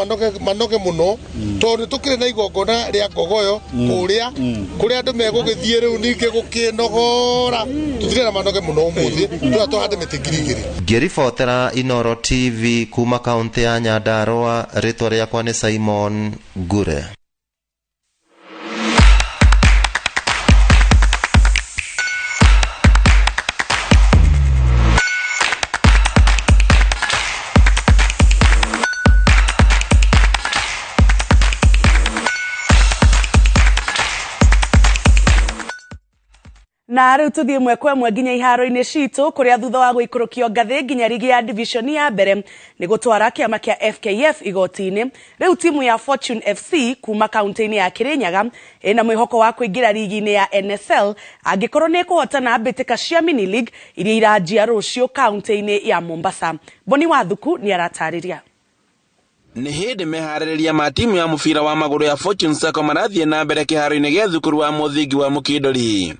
manoge mũno tondũ tũkĩrĩ na igongona rĩa ngogoyo kũrĩa kũrĩa andũ megũgĩthiĩ rĩu ningĩ gũkĩnogora tũtirenda manoge mũno ũmũthĩ tũrĩa twahanda mĩtĩ 2,000. Ngĩribotera Inooro TV kuma kaũntĩ ya Nyandarua, rĩtwa rĩakwa nĩ Simon Ngure. Na rĩu tũthiĩ ĩmwe kwa ĩmwe nginya iharo-inĩ citũ kũrĩa thutha wa gũikũrũkio ngathĩ nginya rigi ya division ya mbere nĩ gũtwara kĩama kĩa FKF igoti-inĩ. Rĩu timu ya Fortune FC kuma kaunti-inĩ ya Kirinyaga ĩna mwĩhoko wa kũingĩra rigi-inĩ ya NSL angĩkorwo nĩ ĩkũhotana mbĩtĩka cia mini league iria iranjia rũciũ kaunti-inĩ ya Mombasa. Boni Wathuku nĩ aratarĩria. Nĩ hĩndĩ meharĩrĩria ma timu ya mũbira wa magũrũ ya Fortune Sacco marathiĩ na mbere kĩharo-inĩ gĩa thukuru wa mũthingi wa Mũkindũri.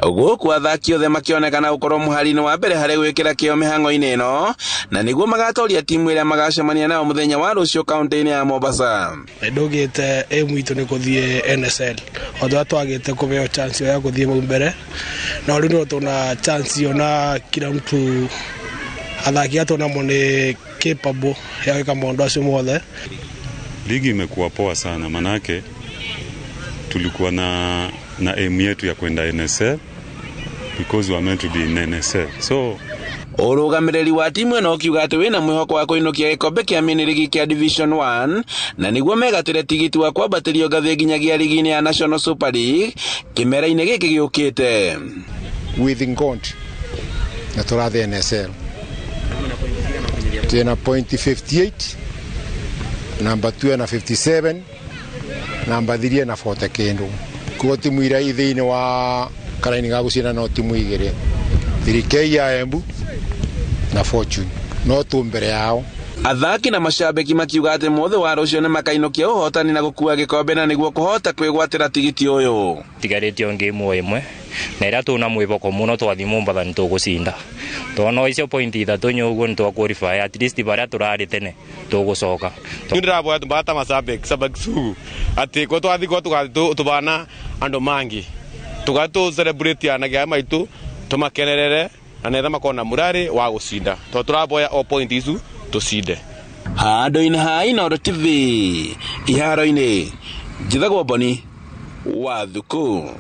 Gũkũ athaki othe makĩonekana gũkorwo mũhari-inĩ wa mbere harĩ gwĩkĩra kĩo mĩhang'o-inĩ ĩno na nĩguo magatoria timu ĩrĩa magacemania nayo mũthenya wa rũciũ kaunti-inĩ ya Mombasa. Ndugĩte aim itũ nĩ gũthiĩ NSL o ũrĩa twagĩte kũheo chance ya gũthiĩ hau mbere, no rĩu no tuna chance ĩyo na kila mtu athaki atũ namo nĩ capable ya gwĩka maũndũ acio mothe. Ligi imekuwa poa sana manake tulikuwa na aim yetu ya kwenda NSL because we are meant to be in NSL. So ũrũgamĩrĩri wa timu ĩno ũkiuga atĩ wĩna mwĩhoko wa kũinũkia gĩkombe kĩa mini ligi kĩa Division 1 na nĩguo megatĩre tigiti wa kwambatĩrio ngathĩ nginyagia ligi-inĩ ya National Super League kĩmera-inĩ gĩkĩ gĩũkĩte. With God na tũrathiĩ NSL twĩna point 58, namba 2 na 57, namba 3 na 40 kĩndũ. Koguo timu iria i thĩinĩ wa karaini ga gũcinda no timu igĩrĩ, 3K ya Embu na Fortune, no tu mbere yao. Athaki na mashabiki makiuga atĩ mũthĩ wa rũciũ nĩmakainũkia ũhotani na gũkua gĩkombe na nĩguo kũhota kwĩgwatĩra tigiti ũyũ. Tigarĩtio game o ĩmwe na ĩrĩa tuna mwĩhoko mũno twathiĩ Mombatha nĩ tũgũcinda tondũ icio point ithatũ nyũguo nĩ twa qualify at least barĩa tũrarĩ tene tũgũcoka. Nĩ ndĩraboya tũmbata mashabiki sabaki atĩ ko twathiĩ ko tũbana andũ mangi tũgatũ celebrate anake aya maitũ tũmakenerere na netha makona murari wa gũcinda tondũ tũraboya o point icu tũcinde. Handũ-inĩ ha Inooro TV iharo-inĩ, njĩthagwo Boni Wathuku.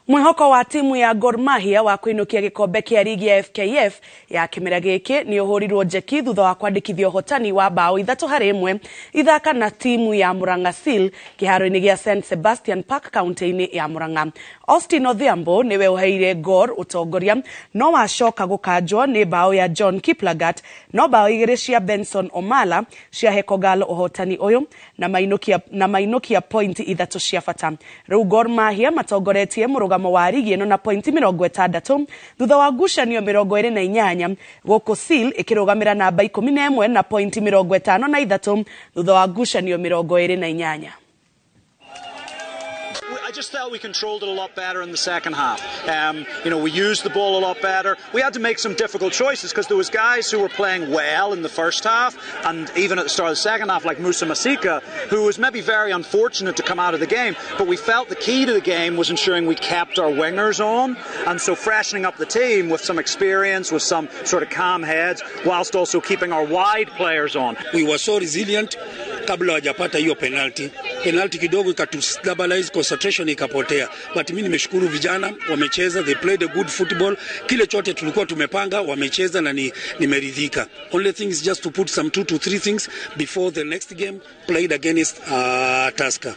Mwĩhoko wa timu ya Gor Mahia wa kũinũkia gĩkombe kĩa rigi ya FKF ya kĩmera gĩkĩ nĩ ũhũrirwo njeki thutha wa kwandĩkithia ũhotani wa bao 3-1 ithaka na timu ya Murang'a Seal kĩharo-inĩ gĩa St Sebastian Park kaunti-inĩ ya Murang'a. Austin Odhiambo nĩwe ũheire Gor ũtongoria no wacoka gũkanjwo nĩ bao ya John Kiplagat, no bao 2 cia Benson Omala ciahe Kogalo ũhotani ũyũ na mainũkia pointi 3 cia bata. Rĩu Gor Mahia matongoretie mũrũgamo wa rigi ĩno na pointi 60 thutha wa ngucanio 28 gũkũ Seal ĩkĩrũgamĩra namba 11 na pointi 53 thutha wa ngucanio 28. I just felt we controlled it a lot better in the second half. We used the ball a lot better. We had to make some difficult choices because there was guys who were playing well in the first half and even at the start of the second half, like Musa Masika, who was maybe very unfortunate to come out of the game. But we felt the key to the game was ensuring we kept our wingers on, and so freshening up the team with some experience, with some sort of calm heads, whilst also keeping our wide players on. We were so resilient kabla hawajapata hiyo penalty. Penalty kidogo ikatustabilize concentration ikapotea. But mimi nimeshukuru vijana wamecheza, they played a good football. Kile chote tulikuwa tumepanga wamecheza na nimeridhika. Only thing is just to put some 2 to 3 things before the next game played against Tusker.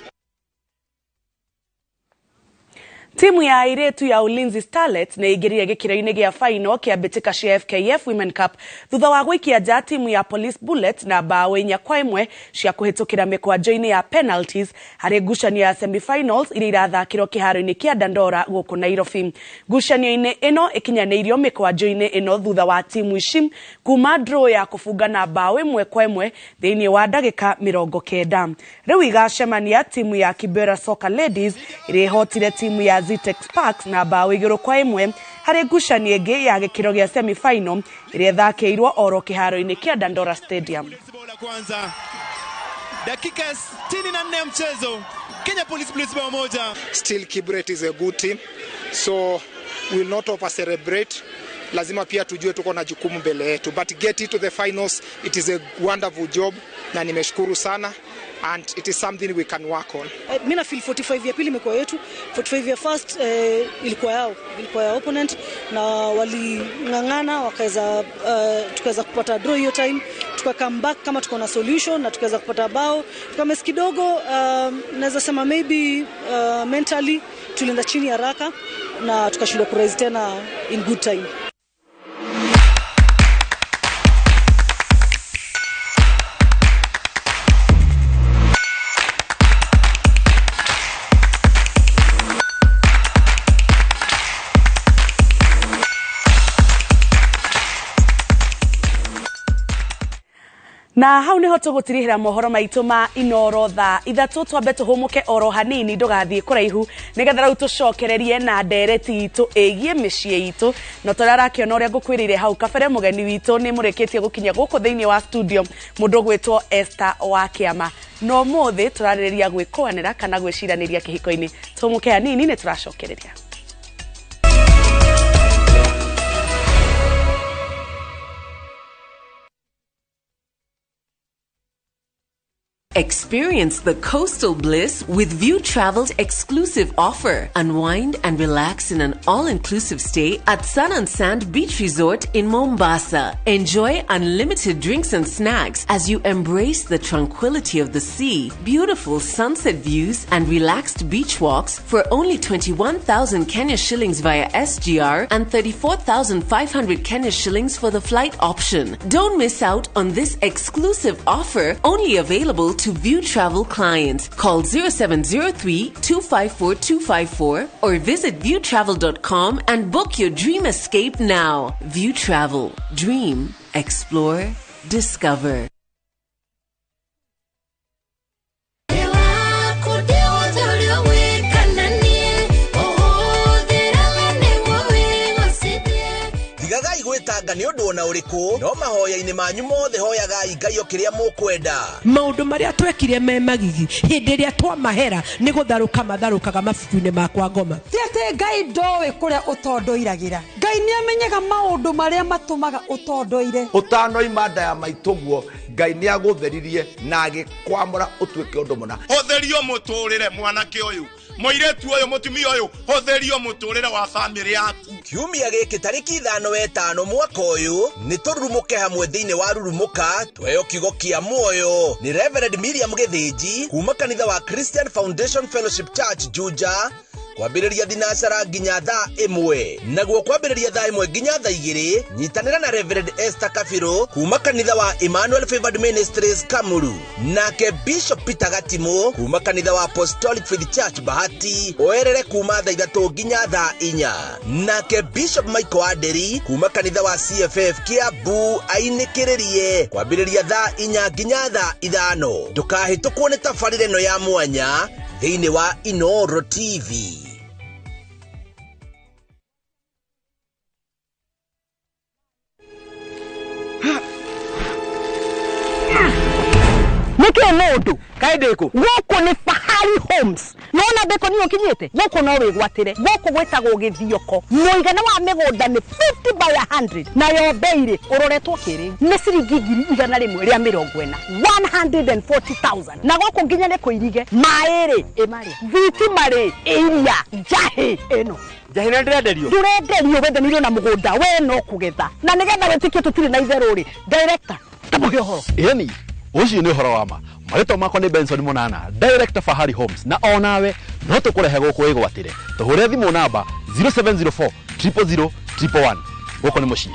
Timu ya airĩtu ya Ulinzi Starlets nĩ ĩingĩrire gĩkĩro-inĩ gĩa final kĩa mbĩtĩka cia FKF Women Cup thutha wa gũikia nja timu ya Police Bullets na bao 4-1 cia kũhĩtũkĩra mĩkwanjo-inĩ ya penalties harĩ ngucanio ya semi-finals iria irathakĩrwo kĩharo-inĩ kĩa Dandora gũkũ Nairobi. Ngucanio-inĩ ĩno ĩkinyanĩirio mĩkwanjo-inĩ ĩno thutha wa timu ici kuma draw ya kũbungana bao 1-1 thĩinĩ wa ndagĩka 90. Rĩu igacemania timu ya Kibera Soccer Ladies ĩrĩa ĩhotire timu ya Zitex Parks na bao 2-1 harĩ ngucanio ĩngĩ ya gĩkĩro gĩa semi-final ĩrĩa ĩthakĩirwo oro kĩharo-inĩ kĩa Dandora Stadium. Kwanza dakika 64 ya mchezo, Kenya Police Bullets bao 1. Still Kibret is a good team, so we'll not over celebrate. Lazima pia tujue tuko na jukumu mbele yetu, but get it to the finals, it is a wonderful job na nimeshukuru sana and it is something we can work on. Mimi na feel 45 ya pili imekuwa yetu, 45 ya first ilikuwa yao, ilikuwa ya opponent na waling'ang'ana wakaweza tukaweza kupata draw hiyo time, Tuka come back kama tuko na solution na tukaweza kupata bao. Tukamess kidogo, naweza sema maybe mentally tulienda chini haraka na tukashindwa kuraise tena in good time. Na hau niho tugutirihira mohoro maitu ma Inoro thaa 3 twambe tuhumuke oro hanini ndugathie kuraihu nigetha riu tucokererie na ndereti itu igie mĩciĩ itu no tũrarakiona ũrĩa ngũkwĩrĩire hau kabere mũgeni witũ nĩ mũrĩkĩtie gũkinya gũkũ thĩinĩ wa studio mũndũ ũgwĩtwo Esther wa Kĩama no mũthĩ tũrarĩrĩria gwĩkũanĩra kana gwĩciranĩria kĩhiko-inĩ. Tũmũke hanini nĩ tũracokereria. Experience the coastal bliss with View Travel's exclusive offer. Unwind and relax in an all-inclusive stay at Sun and Sand Beach Resort in Mombasa. Enjoy unlimited drinks and snacks as you embrace the tranquility of the sea, beautiful sunset views and relaxed beach walks for only 21,000 Kenya shillings via SGR and 34,500 Kenya shillings for the flight option. Don't miss out on this exclusive offer, only available to View Travel clients. Call 0703 254 254 or visit viewtravel.com and book your dream escape now. View Travel. Dream, explore, discover. Gwĩtanga nĩ ũndũ ona ũrĩkũ no mahoya-inĩ manyu mothe hoyagai Ngai o kĩrĩa mũkwenda. Maũndũ marĩa twekire me magigi hĩndĩ ĩrĩa twamahera nĩ gũtharũka matharũkaga mabuku-inĩ makwa ngoma. Ti atĩ Ngai ndoĩ kũrĩa ũtondoiragĩra. Ngai nĩ amenyaga maũndũ marĩa matũmaga ũtondoire. Ũtanoima nda ya maitũguo Ngai nĩ agũtheririe na agĩkwamũra ũtuĩke ũndũ mũna. Ũtherio mũtũrĩre mwanake ũyũ, mũirĩtu ũyũ, mũtumia ũyũ, ũtherio mũtũrĩre wa bamĩrĩ yaku. Kiumia gĩkĩ tarĩki 5 wetano mwaka ũyũ nĩ tũrurumũke hamwe thĩinĩ wa Rurumũka tweo kiugo kĩa muoyo nĩ Reverend Miriam Gĩthĩnji kuma kanitha wa Christian Foundation Fellowship Church Juja kwambĩrĩria thinacara nginya thaa 1 naguo kwambĩrĩria thaa 1 nginya thaa 2 nyitanĩra na Reverend Esther Kabirũ kuma kanitha wa Emmanuel Favored Ministries Kamuru nake Bishop Peter Gatimu kuma kanitha wa Apostolic Faith Church Bahati oerere kuma thaa 3 nginya thaa 4 nake Bishop Michael Aderi kuma kanitha wa CFF Kiambu ainĩkĩrĩrie kwambĩrĩria thaa 4 nginya thaa 5. Ndũkahĩtũkwo nĩ tabarĩra ĩno ya mwanya thĩinĩ wa Inoro TV. Nĩkĩ mũndũ kaĩ ndĩkũ gũkũ nĩ Fahari Homes nona ndĩkũ nĩ ũkinyĩte gũkũ no wĩgwatĩre gũkũ gwĩtagwo Gĩthioko mũigana wa mĩgũnda nĩ 50 by 100 nayo bei rĩ ũroretwo kĩrĩu nĩ ciringi 140,000 140,000 na gũkũ nginya nĩ kũirige maĩ rĩ ĩmarĩa thitima rĩ iria njahĩ ĩno njahĩ nĩ ndĩrenderio ndũrenderio wendanĩirio na mũgũnda we no kũgetha na nĩgetha wĩtĩkie tũtirĩ na itherũ rĩ director tamũhe ũhoro. Ĩni ũcio nĩ ũhoro wa ma. Marĩtwa makwa nĩ Benson Monana, Director Fahari Homes, na onawe no tũkũrehe gũkũ wĩgwatĩre. Tũhũre thimũ namba 0704 000 111. Gũkũ nĩ mũciĩ.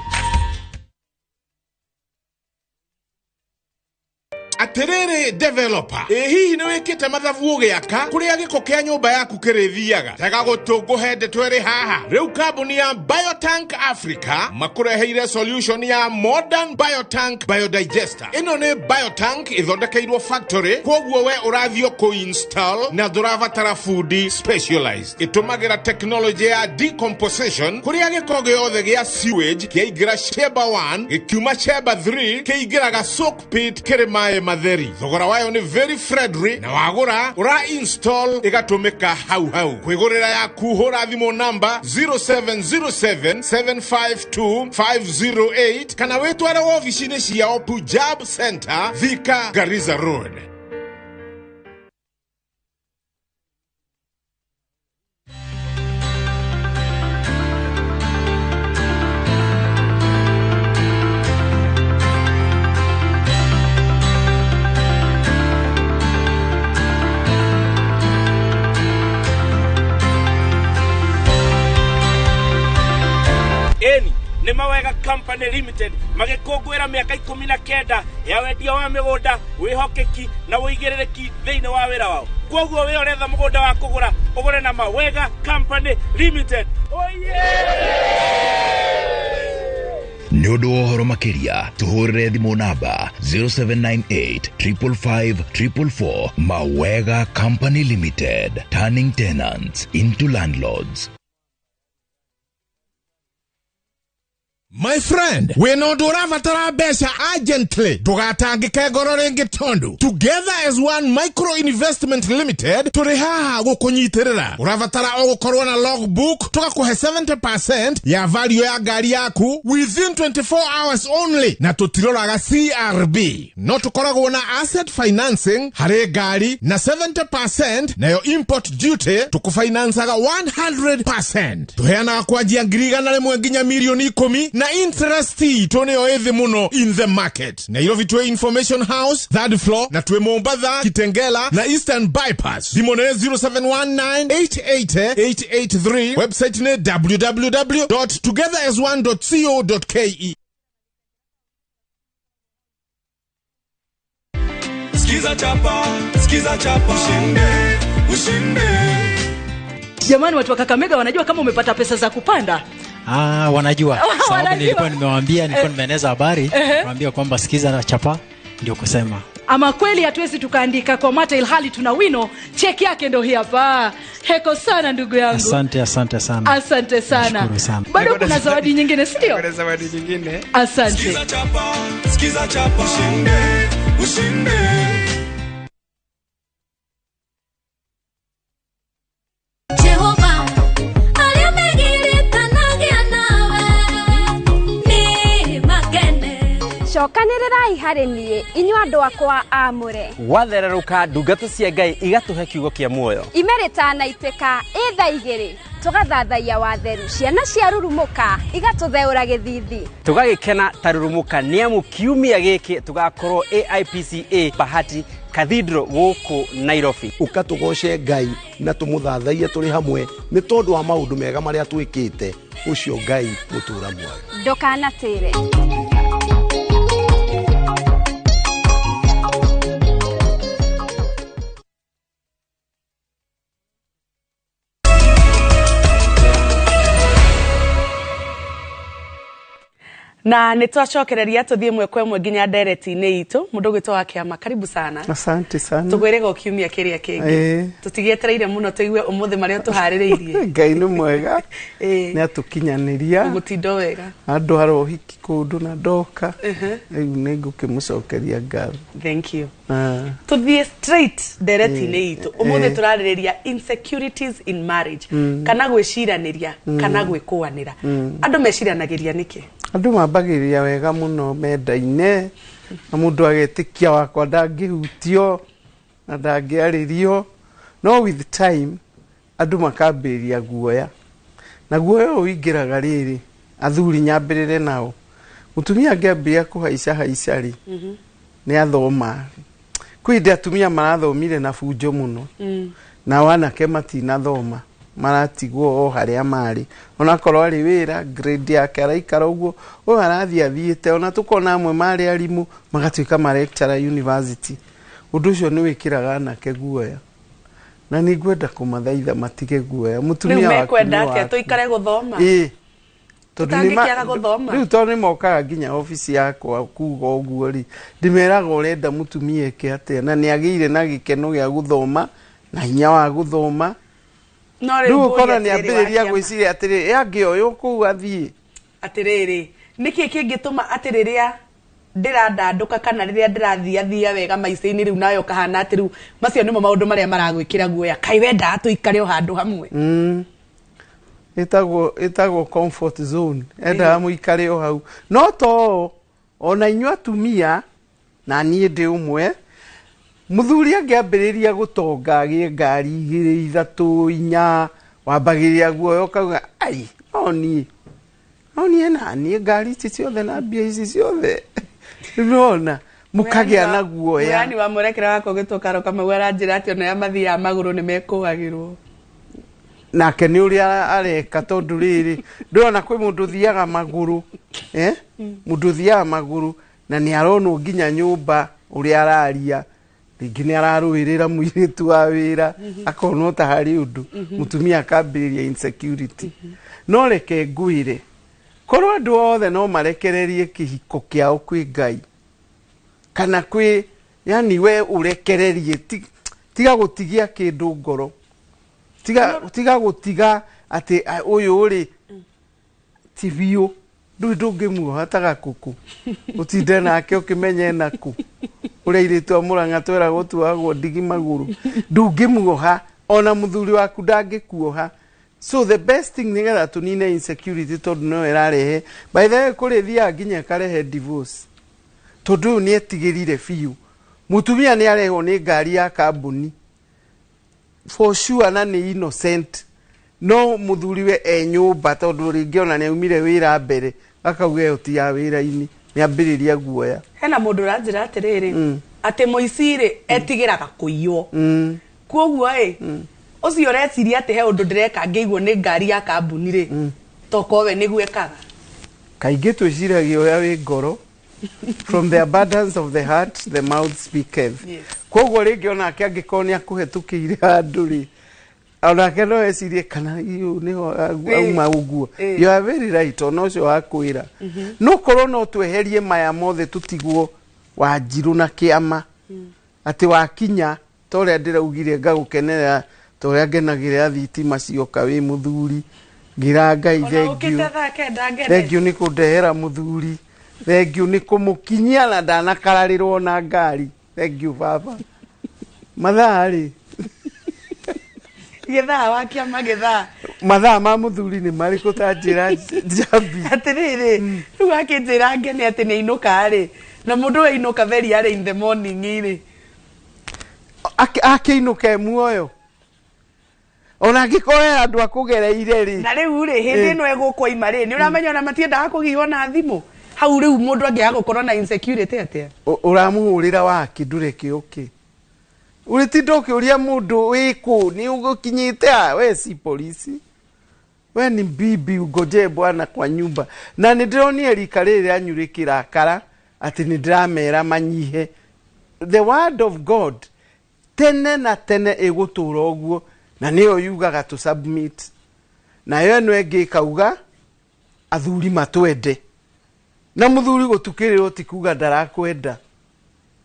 Atiriri developer, ĩ hihi nĩ wĩkĩte mathabu ũgĩaka kũrĩa gĩko kĩa nyũmba yaku kĩrĩthiaga? Tega gũtũ ngũhe ndeto ĩrĩ haha. Rĩu kambuni ya Biotank Africa makũreheire solution ya modern Biotank Biodigester. Ĩno nĩ Biotank ĩthondekeirwo factory, kwoguo we ũrathiĩ kũ-install na ndũrabatara fundi specialized. Ĩtũmagĩra technology ya decomposition kũrĩa gĩko gĩothe gĩa sewage kĩaingĩra chamber 1 gĩkiuma chamber 3 kĩingĩraga soak pit kĩrĩ maĩ matheri. Thogora wayo nĩ very friendly na wagũra ũra install ĩgatũmĩka hau hau. Kwĩgũrĩra yaku hũra thimũ namba 0707 752 508 kana wĩtware wobici-inĩ ciao Punjab Center, Thika, Garissa Road. Nĩ Mawega Company Limited magĩkũngũĩra mĩaka 19 ya wendia wa mĩgũnda, wĩhokeki na ũigĩrĩrĩki thĩinĩ wa wĩra wao. Kwoguo wĩ ũretha mũgũnda wa kũgũra, ũgũre na Mawega Company Limited. Nĩ ũndũ wa ũhoro makĩria tũhũrĩre thimũ namba 0798 555 444. Mawega Company Limited, turning tenants into landlords. My friend, wĩna ũndũ ũrabatara mbeca urgently, ndũgatangĩke ngoro rĩngĩ tondũ Together as One Micro Investment Limited tũrĩ haha gũkũnyitĩrĩra. Ũrabatara o gũkorwo na logbook, tũgakũhe 70% ya value ya ngari yaku within 24 hours only, na tũtiroraga CRB. No tũkoragwo na asset financing harĩ ngari na 70%, nayo import duty tũkũfinancaga 100%. Tũheanaga kwanjia 100,000 nginya 10,000,000 na interest itũ nĩyo ĩthĩ mũno in the market. Nairobi twĩ Information House third floor, na twĩ Mombatha, Kitengela na Eastern Bypass. Thimũ nĩ 0719888883, website nĩ www.togetherasone.co.ke. Skiza chapa, skiza chapa, ushinde, ushinde. Jamani, watu wa Kakamega wanajua kama umepata pesa za kupanda? Ah, wanajua. Sababu nilikuwa nimewaambia, nilikuwa nimeeneza habari, niwaambia kwamba sikiza na chapa ndio kusema. Ama kweli hatuwezi tukaandika kwa mata ilhali tuna wino. Cheki yake ndio hii hapa. Heko sana ndugu yangu. Asante, asante sana. Asante sana. Nashukuru sana. Bado kuna zawadi nyingine, si ndio? Kuna zawadi nyingine. Asante. Sikiza chapa, sikiza chapa, ushinde, ushinde. Jehova aliamegiritanagĩa nawe nĩ makene. Cokanĩrĩrai harĩ niĩ inyuĩ andũ akwa aamũre. Gwathererũka ndungata cia Ngai igatũhe kiugo kĩa muoyo. Ime rĩtanaitĩka ĩ thaa 2 tũgathathaia watheru, ciana cia rurumũka igatũtheũra gĩthithi, tũgagĩkena ta rurumũka nĩ amu kiumia gĩkĩ tũgakorwo AIPCA Bahati Cathedral gũkũ Nairobi. Ũka tũgoce Ngai na tũmũthathaie tũrĩ hamwe nĩ tondũ wa maũndũ mega marĩa twĩkĩte, ũcio Ngai mũtũra muoyo. Ndũkanatĩre. Na nĩ twacokereria tũthiĩ ĩmwe kwa ĩmwe nginya ndereti-inĩ itũ. Mũndũ ũgwĩtwo wa Kĩama, karibu sana. Asante sana. Tũkwĩrĩga o kiumia kĩrĩa kĩngĩ. Tũtigĩetereire mũno tũigue ũmũthĩ marĩa tũharĩrĩirie. Ngai nĩ mwega. Nĩ atũkinyanĩria. Ũgũtinda wega. Andũ ara ũhiki kũndũ na ndoka. Rĩu nĩ ngũkĩmũcokeria ngatho. Thank you. Tũthiĩ straight ndereti-inĩ itũ. Ũmũthĩ tũrarĩrĩria insecurities in marriage. Kana gwĩciranĩria, kana gwĩkũanĩra. Andũ meciranagĩria nĩkĩ? Andũ mambagĩrĩria wega mũno mendaine, na mũndũ agetĩkia wakwa ndangĩhutio na ndangĩarĩrio, no with time andũ makambĩrĩria guoya, na guoya ũyũ ũingĩraga rĩrĩ athuri nyambĩrĩre nao. Mũtumia angĩambĩrĩria kũhaica haica rĩ, nĩ athoma. Kwĩ hĩndĩ atumia marathomire na bunjo mũno, nao anake matinathoma, maratigwo o harĩa marĩ, onakorwo arĩ wĩra grade yake araikara ũguo, ũyũ arathiĩ athiĩte, ona tũkona amwe marĩ arimũ magatuĩka ma lecturer university. Ũndũ ũcio nĩ wĩkĩraga anake guoya, na nĩ ngwenda kũmathaitha matige guoya. Mũtumia waku mekwenda atĩa tũikare gũthoma? Ĩĩ, tondũ rĩu tondũ nĩ mokaga nginya obici yakwa kuga ũguo rĩ, ndĩmeraga ũrenda mũtumia eke atĩa, na nĩ agĩire na gĩkeno gĩa gũthoma na hinya wa gũthoma. Rĩu ũkona nĩ ambĩrĩria gwĩciria atĩrĩrĩ, angĩoywo kũu athiĩ. Atĩrĩrĩ, nĩkĩ kĩngĩtũma atĩ rĩrĩa ndĩrandandũka kana rĩrĩa ndĩrathiathia wega maica-inĩ rĩu nawe ũkahana atĩ rĩu macio nĩmo maũndũ marĩa maragwĩkĩra guoya, kaĩ wendaga tũikare o handũ hamwe? Ĩtagwo comfort zone, endaga mũikare o hau. No to ona inyuĩ atumia, na niĩ ndĩ ũmwe, mũthuri angĩambĩrĩria gũtonga agĩe ngari 2 3 4, wambagĩrĩria guoya ũkauga ai, no niĩ na niĩ ngari ici ciothe na mbia ici ciothe. Nĩwona mũkagĩa na guoya. Mũrani wa mũrekera wakwa ũgĩtwo Karo Kamau aranjĩra atĩ ona arĩa mathiaga magũrũ nĩ mekũagĩrwo. Nake nĩ ũrĩa areka tondũ rĩrĩ ndĩrona kwĩ mũndũ ũthiaga magũrũ, eh? Mũndũ ũthiaga magũrũ na nĩ aronwo nginya nyũmba ũrĩa araria, rĩngĩ nĩ ararũĩrĩra mũirĩtu wa wĩra, akonwo ta harĩ ũndũ, mũtumia akambĩrĩria insecurity. No reke ngwĩre, korwo andũ othe no marekererie kĩhiko kĩao kwĩ Ngai kana kwĩ, yani we ũrekererie, tiga gũtigia kĩndũ ngoro, tiga gũtiga atĩ ũyũ rĩ ti biũ, ndũĩ ndũngĩmuoha ta gakũkũ ũtinde nake ũkĩmenye nakũ, ũrĩa airĩtu a Mũrang'a tweragwo tuohagwo ndigi magũrũ, ndũngĩmuoha ona mũthuri waku ndangĩkuoha. So the best thing nĩgetha tũnine insecurity, tondũ no ĩrarehe, by the way, kũrĩ thiaga nginya ĩkarehe divorce, tondũ ũyũ nĩ etigĩrire biũ. Mũtumia nĩ arehwo nĩ ngari ya kambuni for sure na nĩ innocent, no mũthuriwe e nyũmba tondũ rĩngĩ ona nĩ aumire wĩra mbere akauga ĩyo ti ya wĩra-inĩ, nĩ ambĩrĩria guoya. Hena mũndũ ũranjĩra atĩrĩrĩ, atĩ mũici rĩ etigĩraga kũiywo, koguo ĩ ũcio ũreciria atĩ he ũndũ ndĩreka ngĩiguo nĩ ngari ya kambuni rĩ, tokorwo we nĩguo ekaga. Kaingĩ twĩciragia ũrĩa wĩ ngoro. From the abundance of the heart the mouth speaketh. Koguo rĩngĩ onake angĩkorwo nĩ akũhetũkĩire handũ rĩ, onake no ecirie kana iũ nĩho auma ũguo. You are very right, ona ũcio wa kwĩra. No korwo no tweherie maya mothe tũtigwo Wanjirũ na kĩama, atĩ wakinya ta ũrĩa ndĩraugire ngagũkenerera ta ũrĩa ngenagĩrĩra thitima cioka wĩ mũthuri, ngĩra Ngai thengiũ, ũkĩte thaa 9 ngene. Thengiũ nĩ kũndehera mũthuri, thengiũ nĩ kũmũkinyia na ndanakararĩrwo na ngari, thengiũ baba. Mathaa rĩ, gĩthaa wa kĩama gĩthaa mathaa ma mũthuri nĩ marĩkũ ta njĩra Njambi? Atĩrĩrĩ, rĩu akĩnjĩra ngene atĩ nĩ ainũka rĩ, na mũndũ ainũka very early in the morning rĩ, Akĩinũka e muoyo ona angĩkorwo he andũ akũgereire rĩ. Na rĩu rĩ, hĩndĩ ĩno ĩgũkwaima rĩ, nĩ ũramenya ona matiendaga kũgiywo na thimũ hau. Rĩu mũndũ angĩaga gũkorwo na insecurity atĩa? Ũramũhũrĩra waki ndũreke ũkĩ ũrĩtinda ũkĩũria mũndũ wĩkũ nĩ ũgũkinyĩte a we si polisi, we ni bibi, ungojee bwana kwa nyumba. Na nĩ ndĩronire rika rĩrĩ rĩanyu rĩkĩrakara atĩ nĩ ndĩramera manyihe. The word of God tene na tene ĩgũtũra ũguo, na nĩyo yugaga to submit, nayo ĩno ĩngĩ ĩkauga athuri matwende, na mũthuri gũtukĩrĩrwo ti kuga ndarakwenda,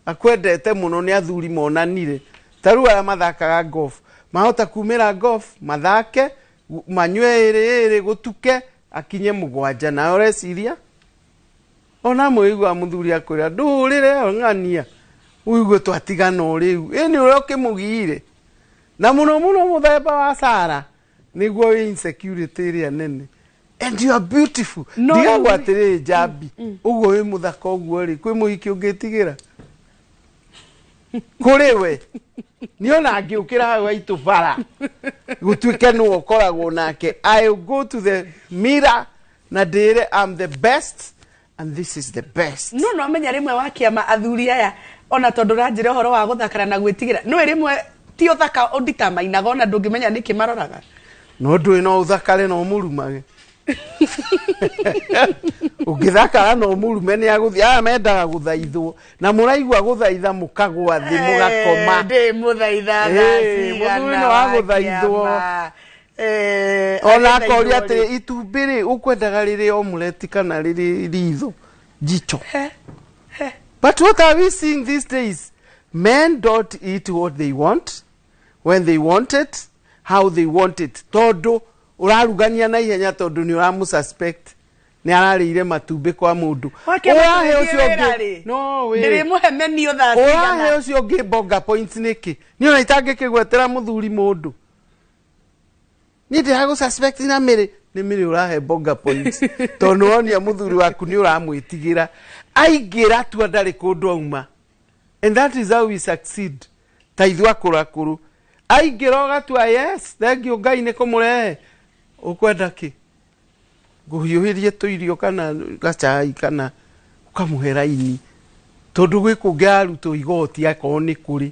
akwendete mũno. Nĩ athuri monanire ta rĩu arĩa mathakaga golf mahota kumĩra golf mathake manyue ĩrĩ ĩrĩ gũtuke akinye 7, nawe ũreciria ona mũigua mũthuri akwĩra ndũhũrĩre ng'ania ũigue twatigana o rĩu, ĩ nĩ ũrĩa ũkĩmũgiire. Na mũno mũno mũthemba wa Sara nĩguo wĩ insecurity ĩrĩa nene. And you are beautiful. No, ndigagwo atĩrĩrĩ Njambi, ũguo wĩ mũthaka ũguo rĩ, kwĩ mũhiki ũngĩtigĩra kũrĩ we? Nĩ ona angĩũkĩra hau aitũ bara gũtuĩke nĩwe ũkoragwo nake, I will go to the mirror na ndĩre I'm the best and this is the best. No amenya rĩmwe wa kĩama athuri aya, ona tondũ ũranjĩra ũhoro wa gũthakara na gwĩtigĩra, nĩũĩ rĩmwe ti ũthaka ũnditamainaga, ona ndũngĩmenya nĩkĩ maroraga. No ndũĩ no ũthakare no ũmũrumage, ũngĩthakara no ũmũrume nĩ agũthiĩ. Aya mendaga gũthaithwo na mũraigua gũthaitha mũkagwa thĩ mũgakoma. Ndĩ mũthaitha thaa cigana mũthuri no agũthaithwo. wa kĩama? Ona akoria agĩthaithwo atĩ rĩ. Itumbĩ rĩ ũkwendaga rĩrĩ omelette kana rĩrĩ ritho jicho? But what are we seeing these days? Men don't eat what they want, when they want it, how they want it, tondũ ũrarugania na ihenya tondũ nĩ ũramũ-suspect nĩ ararĩire matumbĩ kwa mũndũ. Wakĩama Ũrahe tũgĩthiĩ ũcio wĩra ũngĩ rĩ? No wĩ. Ndĩrĩmũhe menu thaa Ũrahe cigana? ũcio ũngĩ bonga points nĩkĩ? Niĩ ona itangĩkĩgwetera mũthuri mũndũ, niĩ ndĩragũ suspect na mĩrĩ nĩ mĩrĩ ũrahe bonga points, tondũ nĩwonia mũthuri waku nĩ ũramwĩtigĩra, aingĩra tua ndarĩ kũndũ auma. And that is how we succeed ta ithuĩ akũrũ akũrũ, aingĩra ũgatua yes, thengiũ Ngai nĩ kũmũrehe. Ũkwenda kĩ? Ngũhiũhĩrie tũirio kana gacai kana ũkamũhe raini, tondũ gwĩ kũngĩ arutwo igoti akorwo nĩ kũrĩ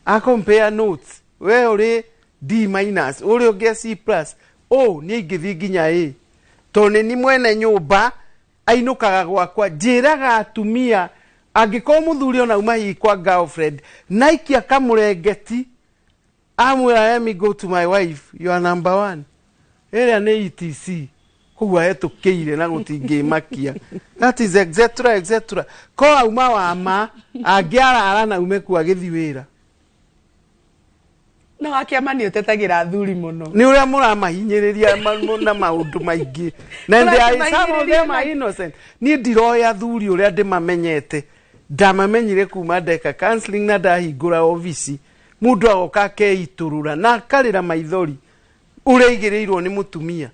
akompare notes we ũrĩ D minus, ũrĩa ũngĩ e C plus, o niĩ ingĩthiĩ nginya A, tondũ nĩ ni mwene nyũmba ainũkaga gwakwa. Njĩraga atumia, angĩkorwo mũthuri ona uma hihi kwa girlfriend naikia kamũrengeti amwĩra, "Let me go to my wife," you are number one. Ĩrĩa nĩ etc koguo ahetũkĩire na gũtingĩmakia, that is etc etc. Ko auma wa ma angĩarara na ume kuo agĩthiĩ wĩra. No akĩama nĩ ũtetagĩra athuri mũno. Nĩ ũrĩa mũramahinyĩrĩria na maũndũ maingĩ, na they are, some of them are innocent. Niĩ ndiroĩ athuri ũrĩa ndĩmamenyete, ndamamenyire kuma ndeka counseling na ndahingũra obici. Mũndũ agoka akeitũrũra na akarĩra maithori ũrĩa aigĩrĩirwo nĩ mũtumia,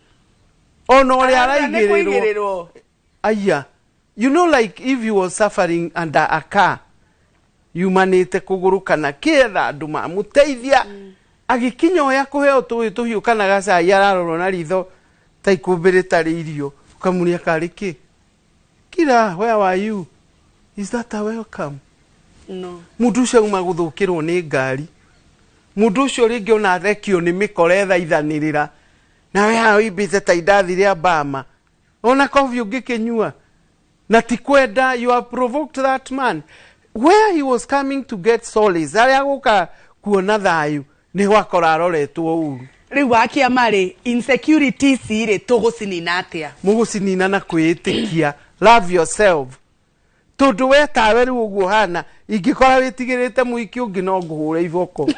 ona ũrĩa Arauga nĩ araigĩrĩrwo. Kũigĩrĩrwo. Aya, like if you was suffering under a car yumanĩte kũgũrũ kana kĩetha andũ mamũteithia, agĩkinya ũrĩa kũheo tũĩ tũhiũ kana gacai, ararorwo na ritho ta ikũmbĩ rĩtarĩ irio, ũkamũria karĩ kĩ kira, where were you? Is that a welcome? No. Mũndũ ũcio auma gũthũkĩrwo nĩ ngari, mũndũ ũcio rĩngĩ ona athekio nĩ mĩkora ethaithanĩrĩra, nawe haha ũimbĩte ta indathi rĩa Bama, ona kobi ũngĩkĩnyua na ti kwenda. You have provoked that man. Where he was coming to get solace, harĩa gũka kuona thayũ, nĩho akora aroretwo ũru. Rĩu wakĩama rĩ, insecurities rĩ, tũgũcinina atĩa? Mũgũcinina na kwĩĩtĩkia. Love yourself, tondũ we tawe rĩu ũguo hana, ingĩkora wĩtigĩrĩte mũhiki ũngĩ, no ngũhũre iboko.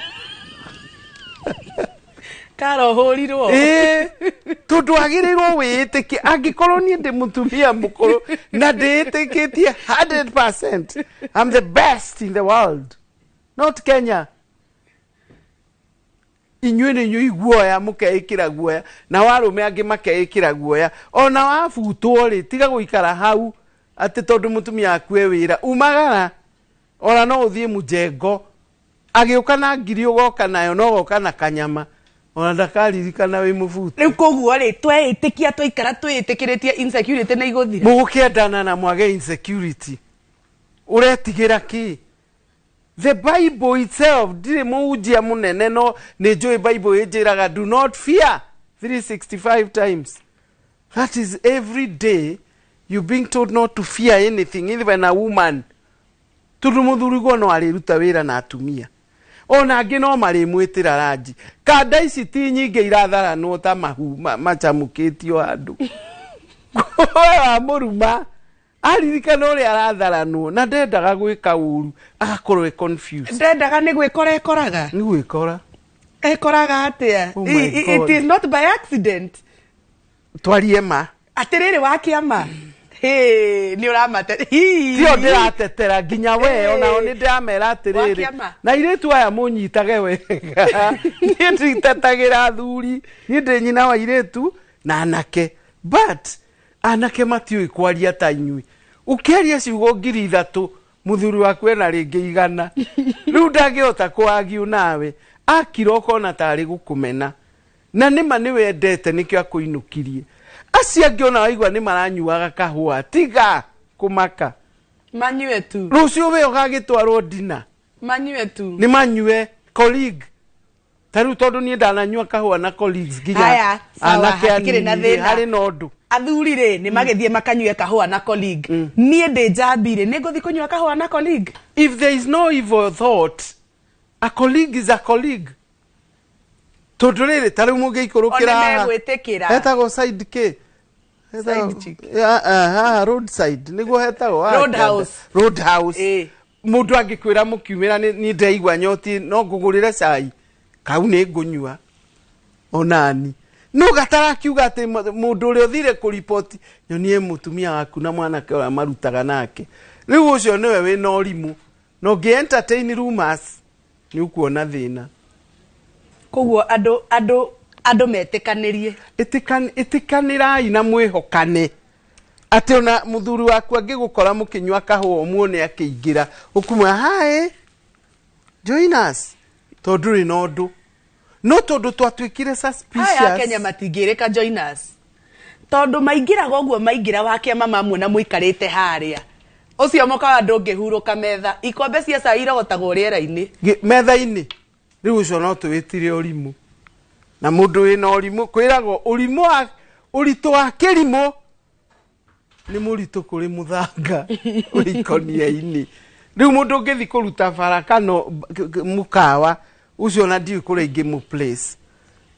Karohũrirwo. Ĩĩ, tondũ wagĩrĩirwo wĩĩtĩkie. Angĩkorwo niĩ ndĩ mũtumia mũkũrũ na ndĩĩtĩkĩtie 100%, I'm the best in the world, not Kenya. Inyuĩ nĩ inyuĩ guoya mũkeĩkĩra guoya, na warũme angĩ makeĩkĩra guoya. Ona wabutwo rĩ, tiga gũikara hau atĩ tondũ mũtumia akue wĩra. Umagara, ona no ũthiĩ mũjengo, agĩũka na ngiri ũgoka nayo, no goka na kanyama, ona ndakaririkana wĩ mũbutu. Rĩu koguo rĩ, tweĩtĩkia, twaikara twĩĩtĩkĩrĩtie, insecurity nĩ igũthira? Mũgũkĩendana na mwage insecurity, ũretigĩra kĩ? The Bible itself, ndirĩ mũhunjia mũnene, no nĩ njũĩ Bible ĩnjĩraga, "Do not fear," 365 times. That is every day you being told not to fear anything, even a woman, tondũ mũthuri guo no arĩruta wĩra na atumia ona angĩ no marĩmwĩtĩra ranji. Kanda ici ti nyingĩ iratharanwo ta mahu macamũkĩtio handũ. We wamũruma, aririkana ũrĩa aratharanwo na ndendaga gwĩka ũru, agakorwo e confused. Ndendaga, nĩ gwĩkora ekoraga. Nĩ gwĩkora. Ekoraga atĩa? Oh my It God. is not by accident. Twarie ma. Atĩrĩrĩ, wakĩama nĩ ũramate. Tio ndĩratetera nginya we, onao nĩ ndĩramera atĩrĩrĩ, Wakĩama. na airĩtu aya mũnyitage wega, niĩ nditetagĩra athuri, niĩ ndĩ nyina wa airĩtu na anake, but anake matiũĩ kwaria ta inyuĩ. Ũkĩaria ciugo 3,000, mũthuri waku ena rĩngĩ 100, rĩu ndangĩhota kũagiũ nawe, akira ũkona tarĩ gũkũmena, na nĩma nĩ wendete, nĩkĩo akũinũkirie. Acio angĩ ona waigua nĩ maranyuaga kahũa, tiga kũmaka. Manyue tu. Rũciũ we ũgagĩtwarwo ndina. Manyue tu. Nĩ manyue colleague, ta rĩu tondũ niĩ ndananyua kahũa na colleagues nginya Haya, sawa, anake hatikĩrĩ na anini rĩ, thĩna. harĩ na ũndũ. Athuri rĩ, nĩ magĩthiĩ makanyue kahũa na colleague. Niĩ ndĩ njambi rĩ, nĩ ngũthiĩ kũnyua kahũa na colleague? If there is no evil thought, a colleague is a colleague, tondũ rĩrĩ, ta rĩu mũngĩikũrũkĩra One haha, megwĩtĩkĩra. hetagwo side k. Side chick. Haha roadside nĩguo hetagwo haha. Roadhouse. Kĩanda. Roadhouse. Mũndũ angĩkwĩra mũkiumĩra, "Nĩ ndaigua nyoti, no ngũgũrĩre cai kau?" Nĩ ngũnyua onani, no gatarakiuga atĩ mũndũ ũrĩa ũthire kũriboti nyonie mũtumia waku na mwanake ũrĩa marutaga nake, rĩu ũcio nĩwe wĩna ũrimũ, na ũngĩ entertain rumors nĩ ũkuona thĩna. Koguo andũ metĩkanĩrie. Ĩtĩkanĩrai na mwĩhokane atĩ ona mũthuri waku angĩgũkora mũkĩnyua kahũa, ũmuone akĩingĩra, ũkumwĩra, "Hi, join us," tondũ ndũrĩ na ũndũ, no tondũ twatuĩkire Aya suspicious. Kenya matingĩrĩka join us, tondũ maingĩraga ũguo, maingĩra wakĩama, mamuona mũikarĩte harĩa ũcio mũkawa, ndũngĩhurũka metha, ikombe cia cai irogotagwo rĩera-inĩ. Metha-inĩ. Rĩu ũcio no tũwĩtire ũrimũ. Na mũndũ wĩna ũrimũ kwĩragwo ũrimũ wa ũritũ wa kĩrimũ nĩ mũritũ kũrĩ mũthanga wĩ ikonia-inĩ. Rĩu mũndũ ũngĩthiĩ kũruta bara kana mũkawa ũcio ona ndiũĩ kũrĩa ingĩmũ place,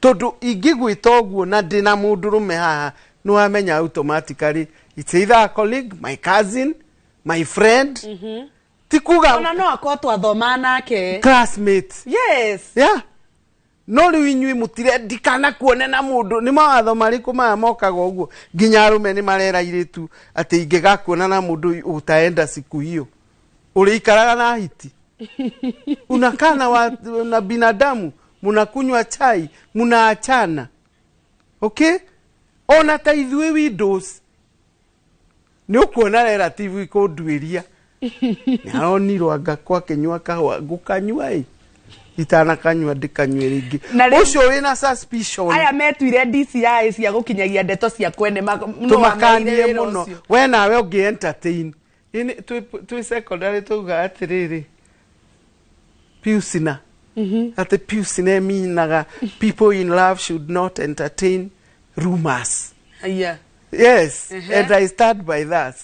tondũ ingĩgwĩta ũguo na ndĩna mũndũrũme haha, nĩ wamenya automatically it's either a colleague, my cousin, my friend. Ti kuga Ona no akorwo twathoma nake. Classmate. Yes. Yeah. No rĩu inyuĩ mũtirendikana kuone na mũndũ. Nĩ mawatho marĩkũ maya mokaga ũguo nginya arũme nĩ marera airĩtu atĩ ingĩgakuona na mũndũ utaenda siku hiyo ũrĩikaraga na hiti, unakaa na binadamu, munakunywa chai, munaachana. Okay, ona ta ithuĩ windows nĩ ũkuona relative ikũnduĩria nĩ aronirwo anga kwakĩnyua kahũa, ngũkanyua ĩ itanakanyua ndĩkanyue rĩngĩ. Na ũcio wĩna suspicion. Aya metuire DCI cia gũkinyagia ndeto cia kwene tũmakanie mũno. We nawe ũngĩ entertain. Ini twĩ secondary tuga atĩrĩrĩ, Piusina, atĩ Piusina ĩminaga people in love should not entertain rumors. Yes. And I stand by that.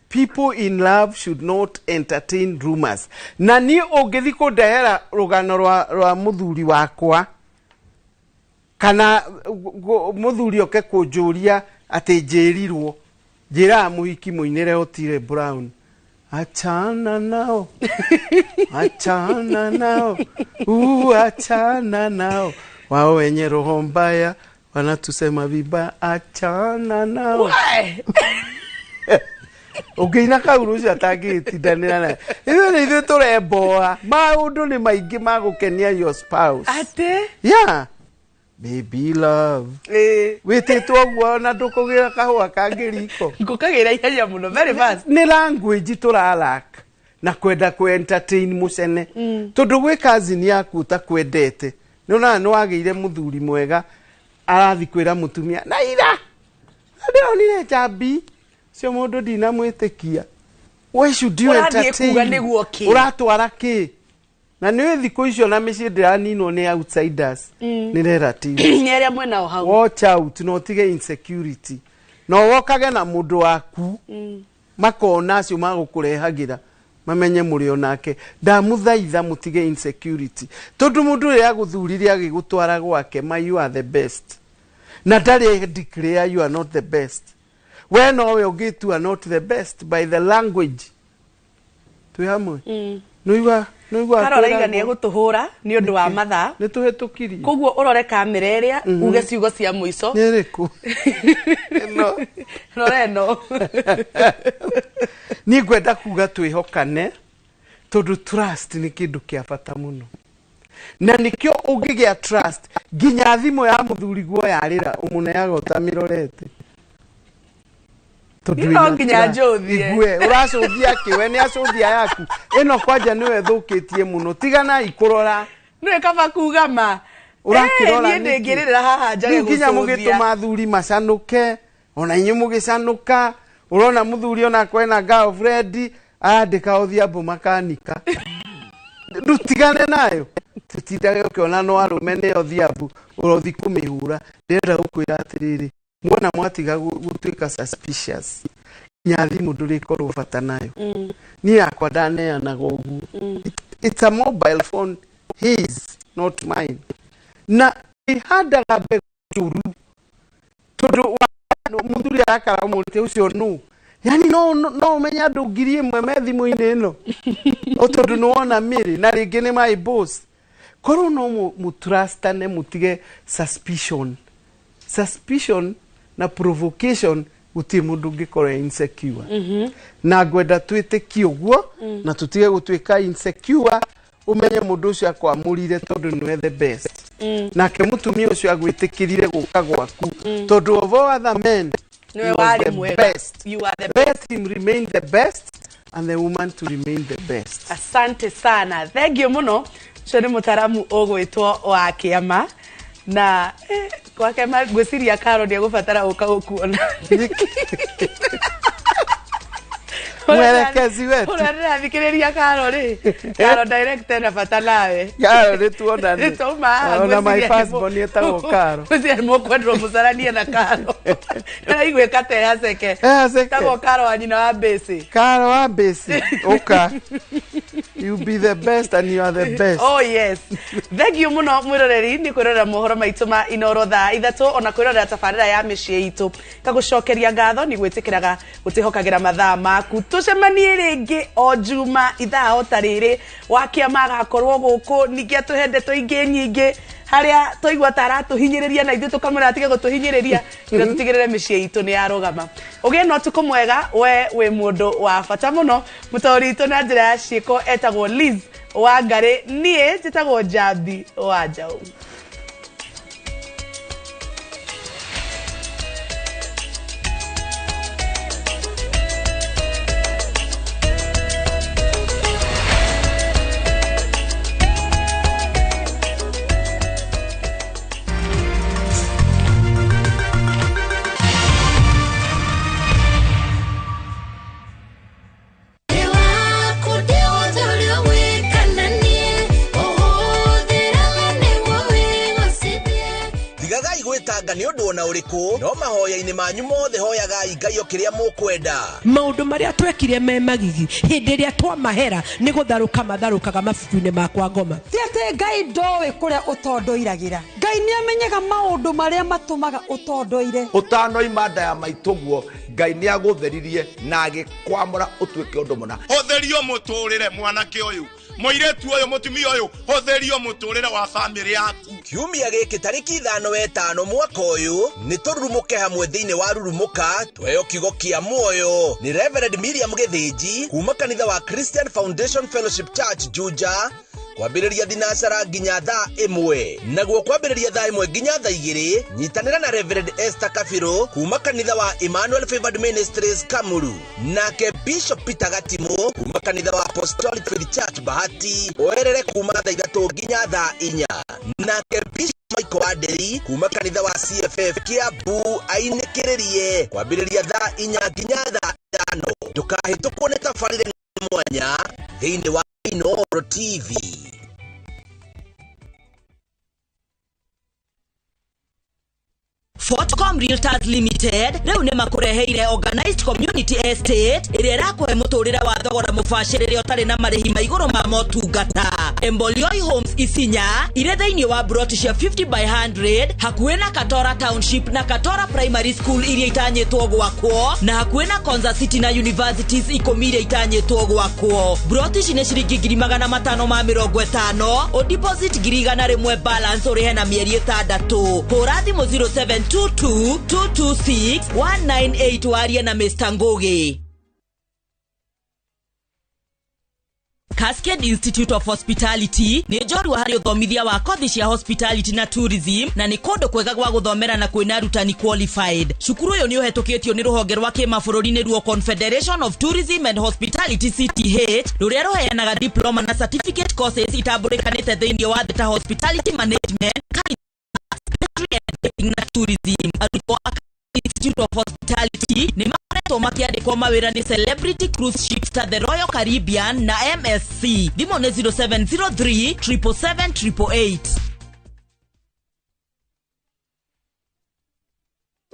People in love should not entertain rumors. Na niĩ ũngĩthiĩ kũndehera rũgano rwa mũthuri wakwa kana mũthuri oke kũnjũria atĩ njĩrirwo, njĩraga mũhiki mũinĩre Otile Brown, achana nao, achana nao, achana nao, wao wenye roho mbaya wanatusema vibaya, achana nao. Ũngĩina kauru ũcio atangĩgĩtindanĩra naye. Ithuĩ nĩ ithuĩ tũremboa maũndũ nĩ maingĩ ma gũkenia your spouse. Atĩ? Yeah. Baby love. Wĩtĩtwo ũguo ona ndũkũgĩra kahũa kangĩ riko. Ngũkagĩra ihenya mũno, very fast. Nĩ language tũralak na kwenda kũ entertain mũcene. Tondũ gwĩ cousin yaku ũtakwendete, nĩ ũronaga nĩ wagĩire mũthuri mwega, arathiĩ kwĩra mũtumia na ira ndĩronire njambi cio mũndũ ndinamwĩtĩkia. Why should you Ũrathiĩ entertain? kuga nĩguo kĩ? Ũratwara kĩ? Na nĩ thikũ icio na mĩciĩ ndĩraninwo nĩ outsiders. Nĩ relatives. Nĩ arĩa mwena o hau. Watch out na ũtige insecurity. Na wokage na mũndũ waku makona acio magũkũrehagĩra mamenye mũrĩ onake. Ndamũthaitha mũtige insecurity, tondũ mũndũ ũrĩa agũthurire agĩgũtwara gwake, ma you are the best, na ndarĩ declare you are not the best. We nowe ũngĩtua not the best by the language. Twĩ hamwe. Nĩũigua Karora iga nĩ egũtũhũra nĩ ũndũ wa mathaa. Nĩ tũhĩtũkirie. Koguo ũrore kamera ĩrĩa uge ciugo cia mũico. Nĩ ĩrĩkũ? Rora ĩno. Niĩ ngwenda kuga twĩhokane, tondũ trust nĩ kĩndũ kĩa bata mũno. Na nĩkĩo ũngĩgĩa trust nginya thimũ ya mũthuri guo yarĩra ũmũneaga ũtamĩrorete. Tondũ No wĩna nginya trust. njũthie. Igue, ũracũthia kĩ? We nĩ acũthia yaku. Ĩno kwanja nĩwe ĩthũkĩtie mũno. Tiganai kũrora. Nĩwe kaba kuga ma. Ũrakĩrora Niĩ nĩkĩ? ndĩngĩrĩra haha njage Rĩu nginya gũcũthia. mũgĩtũma athuri macanũke, ona inyuĩ mũgĩcanũka, ũrona mũthuri ona kwena girlfriend arandĩka Odhiambo makanika. Ndũtigane nayo. Tũtindage ũkĩona no arũme nĩ Odhiambo ũrothi kũmĩhũra. Ndĩrenda gũkwĩra atĩrĩrĩ, mwona mwatiga gũtuĩka suspicious, nginya thimũ ndũrĩkorwo bata nayo. Niĩ yakwa ndaneanaga ũguo. It's a mobile phone, his, not mine. Na ihandaga mbegũ njũru, tondũ mũthuri arakara ũmũrĩte ũcio nũ. Yani no ũmenye andũ 1000 me thimũ-inĩ ĩno. O tondũ nĩ wona mĩrĩ na rĩngĩ nĩ my boss. Korwo no mũtrustane, mũtige suspicion. Suspicion na provocation gũtirĩ mũndũ ũngĩkorwo insecure. Na ngwenda twĩtĩkie ũguo na tũtige gũtuĩka insecure, ũmenye mũndũ ũcio akwamũrire tondũ nĩwe the best. Nake mũtumia ũcio agwĩtĩkĩrire gũka gwaku tondũ of all other men Nĩwe he was warĩ the mwega. best. You are the best. Let him remain the best and the woman to remain the best. Asante sana. Thank you mũno. Ũcio nĩ mũtaramu ũgwĩtwo wa kĩama na gwake ngwĩciria Karo nĩ egũbatara gũka gũkuona. Mwerekezi wetu. Ũrĩa ndĩrathikĩrĩria Karo rĩ. Karo director na bata nawe. Karo nĩ tuonane. Nĩ haha. Ona my first born etagwo Karo. Ngwĩciria nĩ mũkwendwo mũcaranie na Karo. Ndĩraigua ĩkate haceke. Haceke. Tagwo Karo wa nyina wa Mbĩcĩ. Karo wa Mbĩcĩ. Ũka. You be the best and you are the best. Oh yes. Thank you muno mwiroreri ni kwirorera mohoro maitu ma Inoro thaa 3 ona kwirorera tabarĩra ya mĩciĩ itũ. Ngagũcokeria ngatho ni gwĩtĩkĩraga gũtĩhokagira mathaa maku. Tũcemanie rĩngĩ o Juma ithaa o ta rĩrĩ. Wa kĩama agakorwo gũkũ ningĩ atũhe ndeto ingĩ nyingĩ harĩa twaigua ta aratũhinyĩrĩria na ithuĩ tũkamwĩra atige gũtũhinyĩrĩria nginya tũtigĩrĩre mĩciĩ itũ nĩ yarũgama. Ũgĩe na ũtukũ mwega, we wĩ mũndũ wa bata mũno. Mũtaũri witũ na njĩra ya ciĩko etagwo Liz Wangari, niĩ njĩtagwo Njambi wa Njaũ. Nĩ ũndũ ona ũrĩkũ no mahoya-inĩ manyu mothe hoyagai Ngai o kĩrĩa mũkwenda. Maũndũ marĩa twekire me magigi hĩndĩ ĩrĩa twamahera nĩ gũtharũka matharũkaga mabuku-inĩ makwa ngoma. Ti atĩ Ngai ndoĩ kũrĩa ũtondoiragĩra. Ngai nĩ amenyaga maũndũ marĩa matũmaga ũtondoire. Ũtanoima nda ya maitũguo Ngai nĩ agũtheririe na agĩkwamũra ũtuĩke ũndũ mũna. Ũtherio mũtũrĩre mwanake ũyũ, mũirĩtu ũyũ, mũtumia ũyũ, ũtherio mũtũrĩre wa bamĩrĩ yaku. Kiumia gĩkĩ tarĩki 5 wetano mwaka ũyũ nĩ tũrurumũke hamwe thĩinĩ wa Rurumũka tweheo kiugo kĩa muoyo nĩ Reverend Miriam Gĩthĩnji kuma kanitha wa Christian Foundation Fellowship Church Juja kwambĩrĩria thinacara nginya thaa 1 naguo kwambĩrĩria thaa 1 nginya thaa 2 nyitanĩra na Reverend Esther Kabirũ kuma kanitha wa Emmanuel Favored Ministries Kamuru, nake Bishop Peter Gatimu kuma kanitha wa Apostolic Faith Church Bahati oerere kuma thaa 3 nginya thaa 4, nake Bishop Michael Waderi kuma kanitha wa CFF Kiambu ainĩkĩrĩrie kwambĩrĩria thaa 4 nginya thaa 5. Ndũkahĩtũkwo nĩ tabarĩra mwanya thĩinĩ wa Inoro TV. Fortcom Realtors Limited rĩu nĩ makũreheire Organized Community Estate ĩrĩa ĩrakũhe mũtũrĩre wa thogora mũbacĩrĩre ũtarĩ na marĩhi ma igũrũ ma motungata. Embolioi Homes Isinya irĩ thĩinĩ wa broti cia 50 by 100 hakuhĩ na Katora Township na Katora Primary School iria itanyĩtwo gwakwo na hakuhĩ na Konza City na Universities 10 iria itanyĩtwo gwakwo. Broti ici nĩ ciringi 550,000 o deposit 100,000 balance ũrĩhe na mĩeri 6. Hũra thimũ 0722 226 198 warie na Mr. Ngugi. Cascade Institute of Hospitality nĩ njorua harĩ ũthomithia wa kothi cia hospitality na tourism na nĩ kũndũ kwega gwa gũthomera na kwĩna arutani qualified. Cukuru ũyũ nĩ ũhetũkĩtio nĩ rũhonge rwa kĩmabũrũri nĩruo Confederation of Tourism and Hospitality CTH rũrĩa rũheanaga diploma na certificate courses itambũrĩkanĩte thĩinĩ wa thĩ ta hospitality management, and na tourism. Arutwo a Institute of Hospitality nĩ makoretwo makĩandĩkwo mawĩra nĩ Celebrity Cruise Ships ta The Royal Caribbean na MSC. Thimũ nĩ 0703 777 888.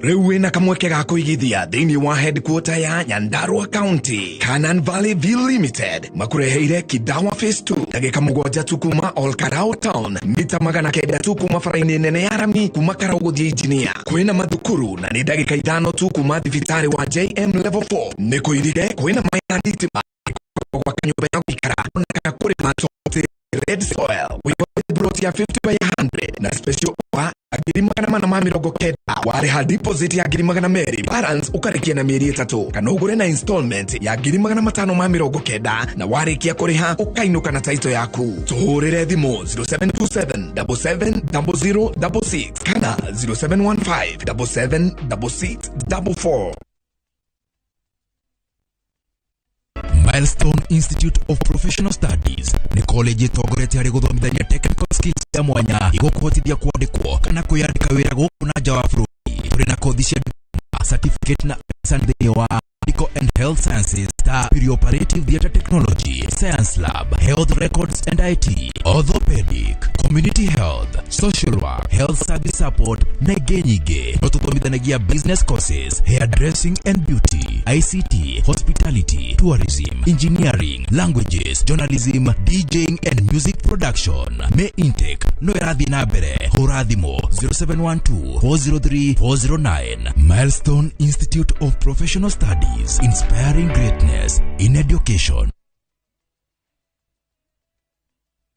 Rĩu wĩna kamweke ga kũigithia thĩinĩ wa headquarter ya Nyandarua County. Canaan Valley View Limited makũreheire Kidawa Phase 2 ndagĩka 7 tu kuma Olkarau Town, mita 900 tu kuma bara-inĩ nene ya rami kuma Karau gũthiĩ Engineer. Kwĩna mathukuru na nĩ ndagĩka 5 tu kuma thibitarĩ wa JM Level 4. Nĩ kũirige kwĩna maĩ na thitima gwaka nyũmba ya gũikara ona kana kũrĩma red soil. Wĩgwate plot ya 50 by 100 na special offer 490,000 warĩha deposit ya 200,000 balance ũkarĩkia na mĩeri 3 kana ũgũre na installment ya 590,000 na warĩkia kũrĩha ũkainũka na title yaku. Tũhũrĩre thimũ 0727 770066 kana 0715 7766 44. Milestone Institute of Professional Studies nĩ college ĩtongoretie harĩ gũthomithania technical skills cia mwanya igũkũhotithia kwandĩkwo kana kwĩyandĩka wĩra gũkũ na nja wa bũrũri. Tũrĩ na kothi cia diploma, certificate na artisan thĩinĩ wa medical and health Health Sciences ta Perioperative Theatre Technology, Science Lab, Health Records and IT, Orthopedic, Community Health, Social Work, Health Service Support na ingĩ nyingĩ. No tũthomithanagia business courses, hairdressing and beauty, ICT, hospitality, tourism, engineering, languages, journalism, DJing and music production. May intake no ĩrathiĩ na mbere. Hũra thimũ 0712 403 409. Milestone Institute of Professional Studies, inspiring greatness in education.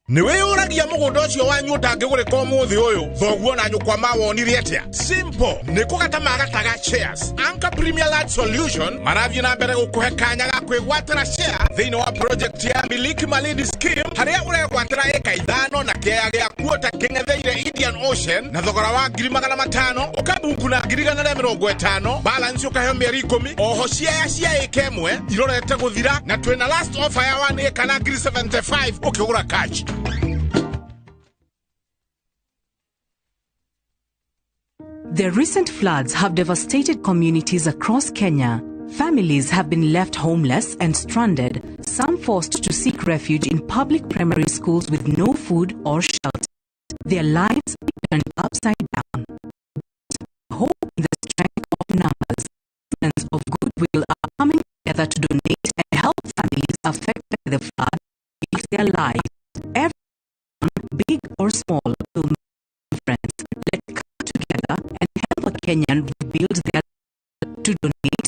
Nĩ wĩyũragia mũgũnda ũcio wanyu ũtangĩgũrĩka ũmũthĩ ũyũ, thoguo na nyũkwa mawonire atĩa? Simple, nĩ kũgata magataga shares. Anchor Premier Land Solution marathiĩ na mbere gũkũhe kanya ga kwĩgwatĩra share thĩinĩ wa project ya Miliki Malindi Scheme, harĩa ũregwatĩra ĩka 5 na kĩaya gĩa kuota kĩng'etheire Indian Ocean na thogora wa 500,000, ũkabungu na 150,000, balance ũkaheo mĩeri 10. Oho ciaya cia ĩka 1 irorete gũthira, na twĩna last offer ya 1 ĩka na 75,000 ũkĩgũra cash. The recent floods have devastated communities across Kenya. Families have been left homeless and stranded, some forced to seek refuge in public primary schools with no food or shelter. Their lives turned upside down. Hope in the strength of numbers. Citizens of goodwill are coming together to donate and help families affected by the flood with their lives. Everyone, big or small, will make a difference. Let's come together and help a Kenyan rebuild their life. To donate,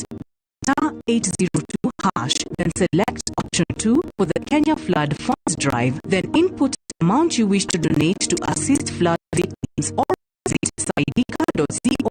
star 802#, then select option 2 for the Kenya Flood Funds Drive, then input the amount you wish to donate to assist flood victims or visit saidika.co.ke.